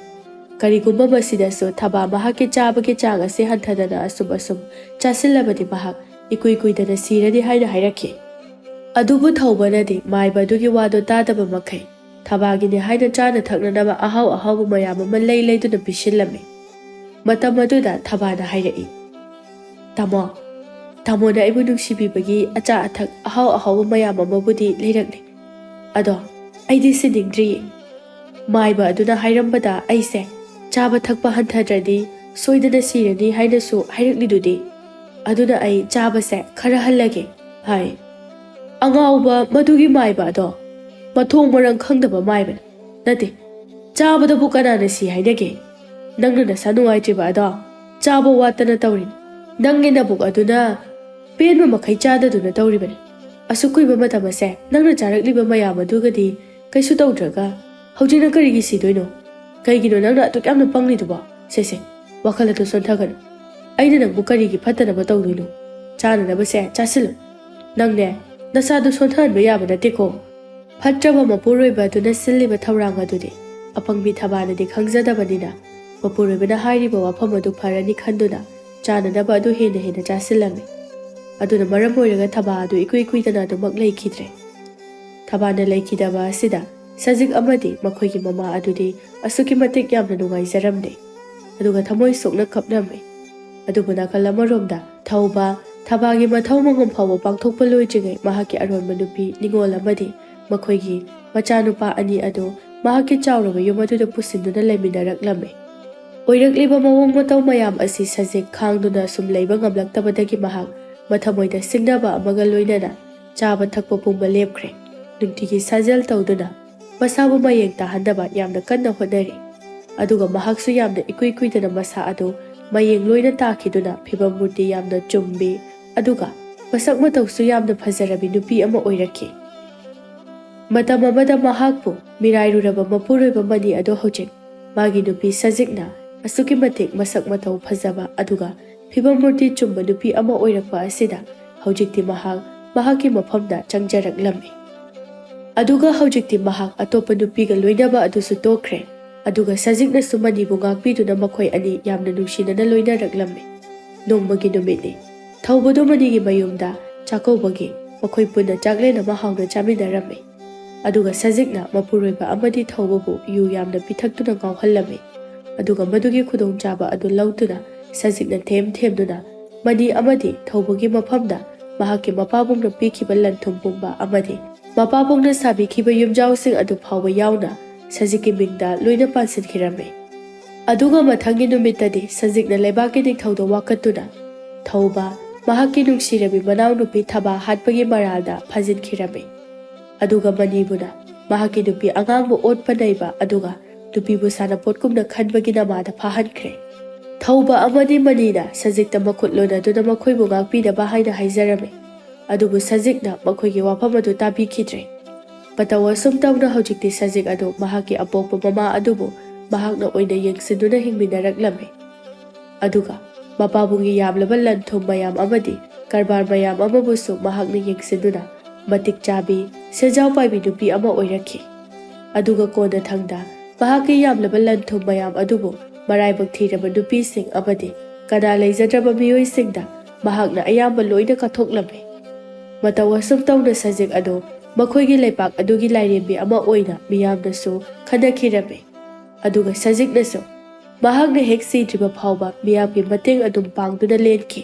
ꯀꯔꯤꯒꯨꯝꯕ ꯃꯁꯤꯗꯁꯨ ꯊꯕꯥ ꯃꯍꯥꯛꯀꯤ ꯆꯥꯕꯒꯤ ꯆꯥꯡ ꯑꯁꯤ ꯍꯟꯊꯗꯅ ꯑꯁꯨꯝ ꯑꯁꯨꯝ ꯆꯥꯁꯤꯜꯂꯕꯗꯤ ꯃꯍꯥꯛ ꯏꯀꯨꯏ ꯀꯨꯏꯗꯅ ꯁꯤꯔꯅꯤ ꯍꯥꯏꯅ ꯍꯥꯏꯔꯛꯈꯤ꯫ ꯑꯗꯨꯕꯨ ꯊꯧꯕꯅꯗꯤ ꯃꯥꯏꯕ ꯑꯗꯨꯒꯤ ꯋꯥꯗꯨ ꯇꯥꯗꯕ ꯃꯈꯩ ꯊꯕꯥꯒꯤꯅꯤ ꯍꯥꯏꯅ ꯆꯥꯅ ꯊꯛꯅꯅꯕ ꯑꯍꯥꯎ ꯑꯍꯥꯎꯕ ꯃꯌꯥꯝ ꯑꯃ ꯂꯩ ꯂꯩꯗꯨꯅ ꯄꯤꯁꯤꯜꯂꯝꯃꯤ꯫ ꯃꯇꯝ ꯑꯗꯨꯗ ꯊꯕꯥꯅ ꯍꯥꯏꯔꯛꯏ, "ꯇꯥꯃꯣ, ꯇꯥꯃꯣꯅ ꯑꯩꯕꯨ ꯅꯨꯡꯁꯤꯕꯤꯕꯒꯤ ꯑꯆꯥ ꯑꯊꯛ ꯑꯍꯥꯎ ꯑꯍꯥꯎꯕ ꯃꯌꯥꯝ ꯑꯃꯕꯨꯗꯤ ꯂꯩꯔꯛꯂꯤ꯫ ꯑꯗꯣ ꯑꯩꯗꯤ ꯁꯤꯅꯤꯡꯗ꯭ꯔꯤꯌꯦ꯫ ꯃꯥꯏꯕ ꯑꯗꯨꯅ ꯍꯥꯏꯔꯝꯕꯗ ꯑꯩꯁꯦ ꯆꯥꯕ ꯊꯛꯄ ꯍꯟꯊꯗ꯭ꯔꯗꯤ ꯁꯣꯏꯗꯅ ꯁꯤꯔꯅꯤ ꯍꯥꯏꯅꯁꯨ ꯍꯥꯏꯔꯛꯂꯤꯗꯨꯗꯤ꯫ ꯑꯗꯨꯅ ꯑꯩ ꯆꯥꯕꯁꯦ ꯈꯔ ꯍꯜꯂꯒꯦ" ꯍꯥꯏ꯫ ꯑꯉꯥꯎꯕ ꯃꯗꯨꯒꯤ ꯃꯥꯏꯕ ꯑꯗꯣ ꯃꯊꯣꯡ ꯃꯔꯝ ꯈꯪꯗꯕ ꯃꯥꯏꯕꯅꯤ꯫ ꯅꯠꯇꯦ, ꯆꯥꯕꯗꯕꯨ ꯀꯅꯥꯅ ꯁꯤ ꯍꯥꯏꯅꯒꯦ? ꯅꯪꯅ ꯅꯁꯥ ꯅꯨꯡꯉꯥꯏꯇ꯭ꯔꯤꯕ ꯑꯗꯣ ꯆꯥꯕ ꯋꯥꯠꯇꯅ ꯇꯧꯔꯤꯅꯤ꯫ ꯅꯪꯒꯤ ꯅꯕꯨꯛ ꯑꯗꯨꯅ ꯄꯦꯟꯕ ꯃꯈꯩ ꯆꯥꯗꯗꯨꯅ ꯇꯧꯔꯤꯕꯅꯤ꯫ ꯑꯁꯨꯛ ꯀꯨꯏꯕ ꯃꯇꯝ ꯑꯁꯦ ꯅꯪꯅ ꯆꯥꯔꯛꯂꯤꯕ ꯃꯌꯥꯝ ꯑꯗꯨꯒꯗꯤ ꯀꯩꯁꯨ ꯇꯧꯗ꯭ꯔꯒ ꯍꯧꯖꯤꯛꯅ ꯀꯔꯤꯒꯤ ꯁꯤꯗꯣꯏꯅꯣ? ꯀꯩꯒꯤꯅꯣ ꯅꯪꯅ ꯑꯗꯨꯛ ꯌꯥꯝꯅ ꯄꯪꯂꯤꯗꯨꯕꯣ? ꯁꯦ ꯁꯦ, ꯋꯥꯈꯜ ꯑꯗꯨ ꯁꯣꯟꯊꯒꯅꯨ꯫ ꯑꯩꯅ ꯅꯪꯕꯨ ꯀꯔꯤꯒꯤ ꯐꯠꯇꯅꯕ ꯇꯧꯗꯣꯏꯅꯣ? ꯆꯥꯅꯅꯕꯁꯦ ꯆꯥꯁꯤꯜꯂꯨ꯫ ꯅꯪꯅꯦ, ꯅꯁꯥꯗꯨ ꯁꯣꯟꯊꯍꯟꯕ ꯌꯥꯕ ꯅꯠꯇꯦꯀꯣ꯫ ꯐꯠꯇ꯭ꯔꯕ ꯃꯄꯨꯔꯣꯏꯕ ꯑꯗꯨꯅ ꯁꯤꯜꯂꯤꯕ ꯊꯧꯔꯥꯡ ꯑꯗꯨꯗꯤ ꯑꯄꯪꯕꯤ ꯊꯕꯥꯅꯗꯤ ꯈꯪꯖꯗꯕꯅꯤꯅ, ꯃꯄꯨꯔꯣꯏꯕꯅ ꯍꯥꯏꯔꯤꯕ ꯋꯥꯐꯝ ꯑꯗꯨ ꯐꯔꯅꯤ ꯈꯟꯗꯨꯅ ꯆꯥꯅꯅꯕ ꯑꯗꯨ ꯍꯦꯟꯅ ꯍꯦꯟꯅ ꯆꯥꯁꯤꯜꯂꯝꯃꯤ꯫ ꯑꯗꯨꯅ ꯃꯔꯝ ꯑꯣꯏꯔꯒ ꯊꯕꯥ ꯑꯗꯨ ꯏꯀꯨꯏ ꯀꯨꯏꯗꯅ ꯑꯗꯨꯃꯛ ꯂꯩꯈꯤꯗ꯭ꯔꯦ꯫ ꯊꯕꯥꯅ ꯂꯩꯈꯤꯗꯕ ꯑꯁꯤꯗ ꯁꯖꯤꯛ ꯑꯃꯗꯤ ꯃꯈꯣꯏꯒꯤ ꯃꯃꯥ ꯑꯗꯨꯗꯤ ꯑꯁꯨꯛꯀꯤ ꯃꯇꯤꯛ ꯌꯥꯝꯅ ꯅꯨꯡꯉꯥꯏꯖꯔꯝꯗꯦ, ꯑꯗꯨꯒ ꯊꯃꯣꯏ ꯁꯣꯛꯅ ꯀꯞꯂꯝꯃꯤ꯫ ꯑꯗꯨꯕꯨ ꯅꯥꯀꯜ ꯑꯃꯔꯣꯝꯗ ꯊꯧꯕ ꯊꯕꯥꯒꯤ ꯃꯊꯧ ꯃꯉꯝ ꯐꯥꯎꯕ ꯄꯥꯡꯊꯣꯛꯄ ꯂꯣꯏꯗ꯭ꯔꯤꯉꯩ ꯃꯍꯥꯛꯀꯤ ꯑꯔꯣꯟꯕ ꯅꯨꯄꯤ ꯅꯤꯉꯣꯜ ꯑꯃꯗꯤ ꯃꯈꯣꯏꯒꯤ ꯃꯆꯥꯅꯨꯄꯥ ꯑꯅꯤ ꯑꯗꯨ ꯃꯍꯥꯛꯀꯤ ꯆꯥꯎꯔꯕ ꯌꯨꯝ ꯑꯗꯨꯗ ꯄꯨꯁꯤꯟꯗꯨꯅ ꯂꯩꯃꯤꯟꯅꯔꯛꯂꯝꯃꯤ꯫ ꯑꯣꯏꯔꯛꯂꯤꯕ ꯃꯑꯣꯡ ꯃꯇꯧ ꯃꯌꯥꯝ ꯑꯁꯤ ꯁꯖꯤꯛ ꯈꯥꯡꯗꯨꯅ ꯁꯨꯝ ꯂꯩꯕ ꯉꯝꯂꯛꯇꯕꯗꯒꯤ ꯃꯍꯥꯛ ꯃꯊꯃꯣꯏꯗ ꯁꯤꯡꯅꯕ ꯑꯃꯒ ꯂꯣꯏꯅꯅ ꯆꯥꯕ ꯊꯛꯄ ꯄꯨꯝꯕ ꯂꯦꯞꯈ꯭ꯔꯦ꯫ ꯅꯨꯡꯇꯤꯒꯤ ꯁꯥꯖꯦꯜ ꯇꯧꯗꯨꯅ ꯃꯁꯥꯕꯨ ꯃꯌꯦꯡ ꯇꯥꯍꯟꯅꯕ ꯌꯥꯝꯅ ꯀꯟꯅ ꯍꯣꯠꯅꯔꯤ꯫ ꯑꯗꯨꯒ ꯃꯍꯥꯛꯁꯨ ꯌꯥꯝꯅ ꯏꯀꯨꯏ ꯀꯨꯏꯗꯅ ꯃꯁꯥ ꯑꯗꯨ ꯃꯌꯦꯡ ꯂꯣꯏꯅ ꯇꯥꯈꯤꯗꯨꯅ ꯐꯤꯕꯝ ꯃꯨꯔꯇꯤ ꯌꯥꯝꯅ ꯆꯨꯝꯕꯤ, ꯑꯗꯨꯒ ꯃꯁꯛ ꯃꯇꯧꯁꯨ ꯌꯥꯝꯅ ꯐꯖꯔꯕꯤ ꯅꯨꯄꯤ ꯑꯃ ꯑꯣꯏꯔꯛꯈꯤ꯫ ꯃꯇꯝ ꯑꯃꯗ ꯃꯍꯥꯛꯄꯨ ꯃꯤꯔꯥꯏꯔꯨꯔꯕ ꯃꯄꯨꯔꯣꯏꯕ ꯃꯅꯤ ꯑꯗꯣ ꯍꯧꯖꯤꯛ ꯃꯥꯒꯤ ꯅꯨꯄꯤ ꯁꯖꯤꯛꯅ ꯑꯁꯨꯛꯀꯤ ꯃꯇꯤꯛ ꯃꯁꯛ ꯃꯇꯧ ꯐꯖꯕ ꯑꯗꯨꯒ ꯐꯤꯕꯝ ꯃꯨꯔꯇꯤ ꯆꯨꯝꯕ ꯅꯨꯄꯤ ꯑꯃ ꯑꯣꯏꯔꯛꯄ ꯑꯁꯤꯗ ꯍꯧꯖꯤꯛꯇꯤ ꯃꯍꯥꯛ ꯃꯍꯥꯛꯀꯤ ꯃꯐꯝꯗ ꯆꯪꯖꯔꯛꯂꯝꯃꯤ꯫ ꯑꯗꯨꯒ ꯍꯧꯖꯤꯛꯇꯤ ꯃꯍꯥꯛ ꯑꯇꯣꯞꯄ ꯅꯨꯄꯤꯒ ꯂꯣꯏꯅꯕ ꯑꯗꯨꯁꯨ ꯇꯣꯛꯈ꯭ꯔꯦ꯫ ꯑꯗꯨꯒ ꯁꯖꯤꯛꯅꯁꯨ ꯃꯅꯤꯕꯨ ꯉꯥꯛꯄꯤꯗꯨꯅ ꯃꯈꯣꯏ ꯑꯅꯤ ꯌꯥꯝꯅ ꯅꯨꯡꯁꯤꯅꯅ ꯂꯣꯏꯅꯔꯛꯂꯝꯃꯤ꯫ ꯅꯣꯡꯃꯒꯤ ꯅꯨꯃꯤꯠꯅꯤ꯫ ꯊꯧꯕꯗꯨ ꯃꯅꯤꯒꯤ ꯃꯌꯨꯝꯗ ꯆꯥꯛꯀꯧꯕꯒꯤ ꯃꯈꯣꯏ ꯄꯨꯟꯅ ꯆꯥꯛꯂꯦꯟ ꯑꯃ ꯍꯥꯎꯅ ꯆꯥꯃꯤꯟꯅꯔꯝꯃꯤ꯫ ꯑꯗꯨꯒ ꯁꯖꯤꯛꯅ ꯃꯄꯨꯔꯣꯏꯕ ꯑꯃꯗꯤ ꯊꯧꯕꯕꯨ ꯌꯨ ꯌꯥꯝꯅ ꯄꯤꯊꯛꯇꯨꯅ ꯉꯥꯎꯍꯜꯂꯝꯃꯤ꯫ ꯑꯗꯨꯒ ꯃꯗꯨꯒꯤ ꯈꯨꯗꯣꯡꯆꯥꯕ ꯑꯗꯨ ꯂꯧꯗꯨꯅ ꯁꯖꯤꯛꯅ ꯊꯦꯝ ꯊꯦꯝꯗꯨꯅ ꯃꯅꯤ ꯑꯃꯗꯤ ꯊꯧꯕꯒꯤ ꯃꯐꯝꯗ ꯃꯍꯥꯛꯀꯤ ꯃꯄꯥꯕꯨꯡꯅ ꯄꯤꯈꯤꯕ ꯂꯟ ꯊꯨꯝ ꯄꯨꯝꯕ ꯑꯃꯗꯤ ꯃꯄꯥꯕꯨꯡꯅ ꯁꯥꯕꯤꯈꯤꯕ ꯌꯨꯝꯖꯥꯎꯁꯤꯡ ꯑꯗꯨ ꯐꯥꯎꯕ ꯌꯥꯎꯅ ꯁꯖꯤꯛꯀꯤ ꯃꯤꯡꯗ ꯂꯣꯏꯅ ꯄꯥꯟꯁꯤꯟꯈꯤꯔꯝꯃꯤ꯫ ꯑꯗꯨꯒ ꯃꯊꯪꯒꯤ ꯅꯨꯃꯤꯠꯇꯗꯤ ꯁꯖꯤꯛꯅ ꯂꯩꯕꯥꯛꯀꯤ ꯅꯤꯡꯊꯧꯗ ꯋꯥꯀꯠꯇꯨꯅ ꯊꯧꯕ ꯃꯍꯥꯛꯀꯤ ꯅꯨꯡꯁꯤꯔꯕꯤ ꯃꯅꯥꯎꯅꯨꯄꯤ ꯊꯕꯥ ꯍꯥꯠꯄꯒꯤ ꯃꯔꯥꯜꯗ ꯐꯥꯖꯤꯟꯈꯤꯔꯝꯃꯤ꯫ ꯑꯗꯨꯒ ꯃꯅꯤꯕꯨꯅ ꯃꯍꯥꯛꯀꯤ ꯅꯨꯄꯤ ꯑꯉꯥꯡꯕꯨ ꯑꯣꯠꯄ ꯅꯩꯕ ꯑꯗꯨꯒ ꯅꯨꯄꯤꯕꯨ ꯁꯥꯟꯅꯄꯣꯠꯀꯨꯝꯅ ꯈꯟꯕꯒꯤ ꯅꯃꯥꯗ ꯐꯥꯍꯟꯈ꯭ꯔꯦ꯫ ꯊꯧꯕ ꯑꯃꯗꯤ ꯃꯅꯤꯅ ꯁꯖꯤꯛꯇ ꯃꯈꯨꯠ ꯂꯣꯟꯅꯗꯨꯅ ꯃꯈꯣꯏꯕꯨ ꯉꯥꯛꯄꯤꯅꯕ ꯍꯥꯏꯅ ꯍꯥꯏꯖꯔꯝꯃꯤ꯫ ꯑꯗꯨꯕꯨ ꯁꯖꯤꯛꯅ ꯃꯈꯣꯏꯒꯤ ꯋꯥꯐꯝ ꯑꯗꯨ ꯇꯥꯕꯤꯈꯤꯗ꯭ꯔꯦ꯫ ꯃꯇꯧ ꯑꯁꯨꯝ ꯇꯧꯅ ꯍꯧꯖꯤꯛꯇꯤ ꯁꯖꯤꯛ ꯑꯗꯨ ꯃꯍꯥꯛꯀꯤ ꯑꯄꯣꯛꯄ ꯃꯃꯥ ꯑꯗꯨꯕꯨ ꯃꯍꯥꯛꯅ ꯑꯣꯏꯅ ꯌꯦꯡꯁꯤꯟꯗꯨꯅ ꯍꯤꯡꯃꯤꯟꯅꯔꯛꯂꯝꯃꯤ꯫ ꯑꯗꯨꯒ ꯃꯄꯥꯕꯨꯡꯒꯤ ꯌꯥꯝꯂꯕ ꯂꯟ ꯊꯨꯝ ꯃꯌꯥꯝ ꯑꯃꯗꯤ ꯀꯔꯕꯥꯔ ꯃꯌꯥꯝ ꯑꯃꯕꯨꯁꯨ ꯃꯍꯥꯛꯅ ꯌꯦꯡꯁꯤꯟꯗꯨꯅ ꯃꯇꯤꯛ ꯆꯥꯕꯤ, ꯁꯦꯟꯖꯥꯎ ꯄꯥꯏꯕꯤ ꯅꯨꯄꯤ ꯑꯃ ꯑꯣꯏꯔꯛꯈꯤ꯫ ꯑꯗꯨꯒ ꯀꯣꯟꯅꯊꯪꯗ ꯃꯍꯥꯛꯀꯤ ꯌꯥꯝꯂꯕ ꯂꯟ ꯊꯨꯝ ꯃꯌꯥꯝ ꯑꯗꯨꯕꯨ ꯃꯔꯥꯏꯕꯛ ꯊꯤꯔꯕ ꯅꯨꯄꯤꯁꯤꯡ ꯑꯃꯗꯤ ꯀꯅꯥ ꯂꯩꯖꯗ꯭ꯔꯕ ꯃꯤꯑꯣꯏꯁꯤꯡꯗ ꯃꯍꯥꯛꯅ ꯑꯌꯥꯝꯕ ꯂꯣꯏꯅ ꯀꯠꯊꯣꯛꯂꯝꯃꯤ꯫ ꯃꯇꯧ ꯑꯁꯨꯝ ꯇꯧꯅ ꯁꯖꯤꯛ ꯑꯗꯨ ꯃꯈꯣꯏꯒꯤ ꯂꯩꯄꯥꯛ ꯑꯗꯨꯒꯤ ꯂꯥꯏꯔꯦꯝꯕꯤ ꯑꯃ ꯑꯣꯏꯅ ꯃꯤꯌꯥꯝꯅꯁꯨ ꯈꯟꯅꯈꯤꯔꯝꯃꯤ꯫ ꯑꯗꯨꯒ ꯁꯖꯤꯛꯅꯁꯨ ꯃꯍꯥꯛꯅ ꯍꯦꯛ ꯁꯤꯗ꯭ꯔꯤꯕ ꯐꯥꯎꯕ ꯃꯤꯌꯥꯝꯒꯤ ꯃꯇꯦꯡ ꯑꯗꯨꯝ ꯄꯥꯡꯗꯨꯅ ꯂꯦꯟꯈꯤ꯫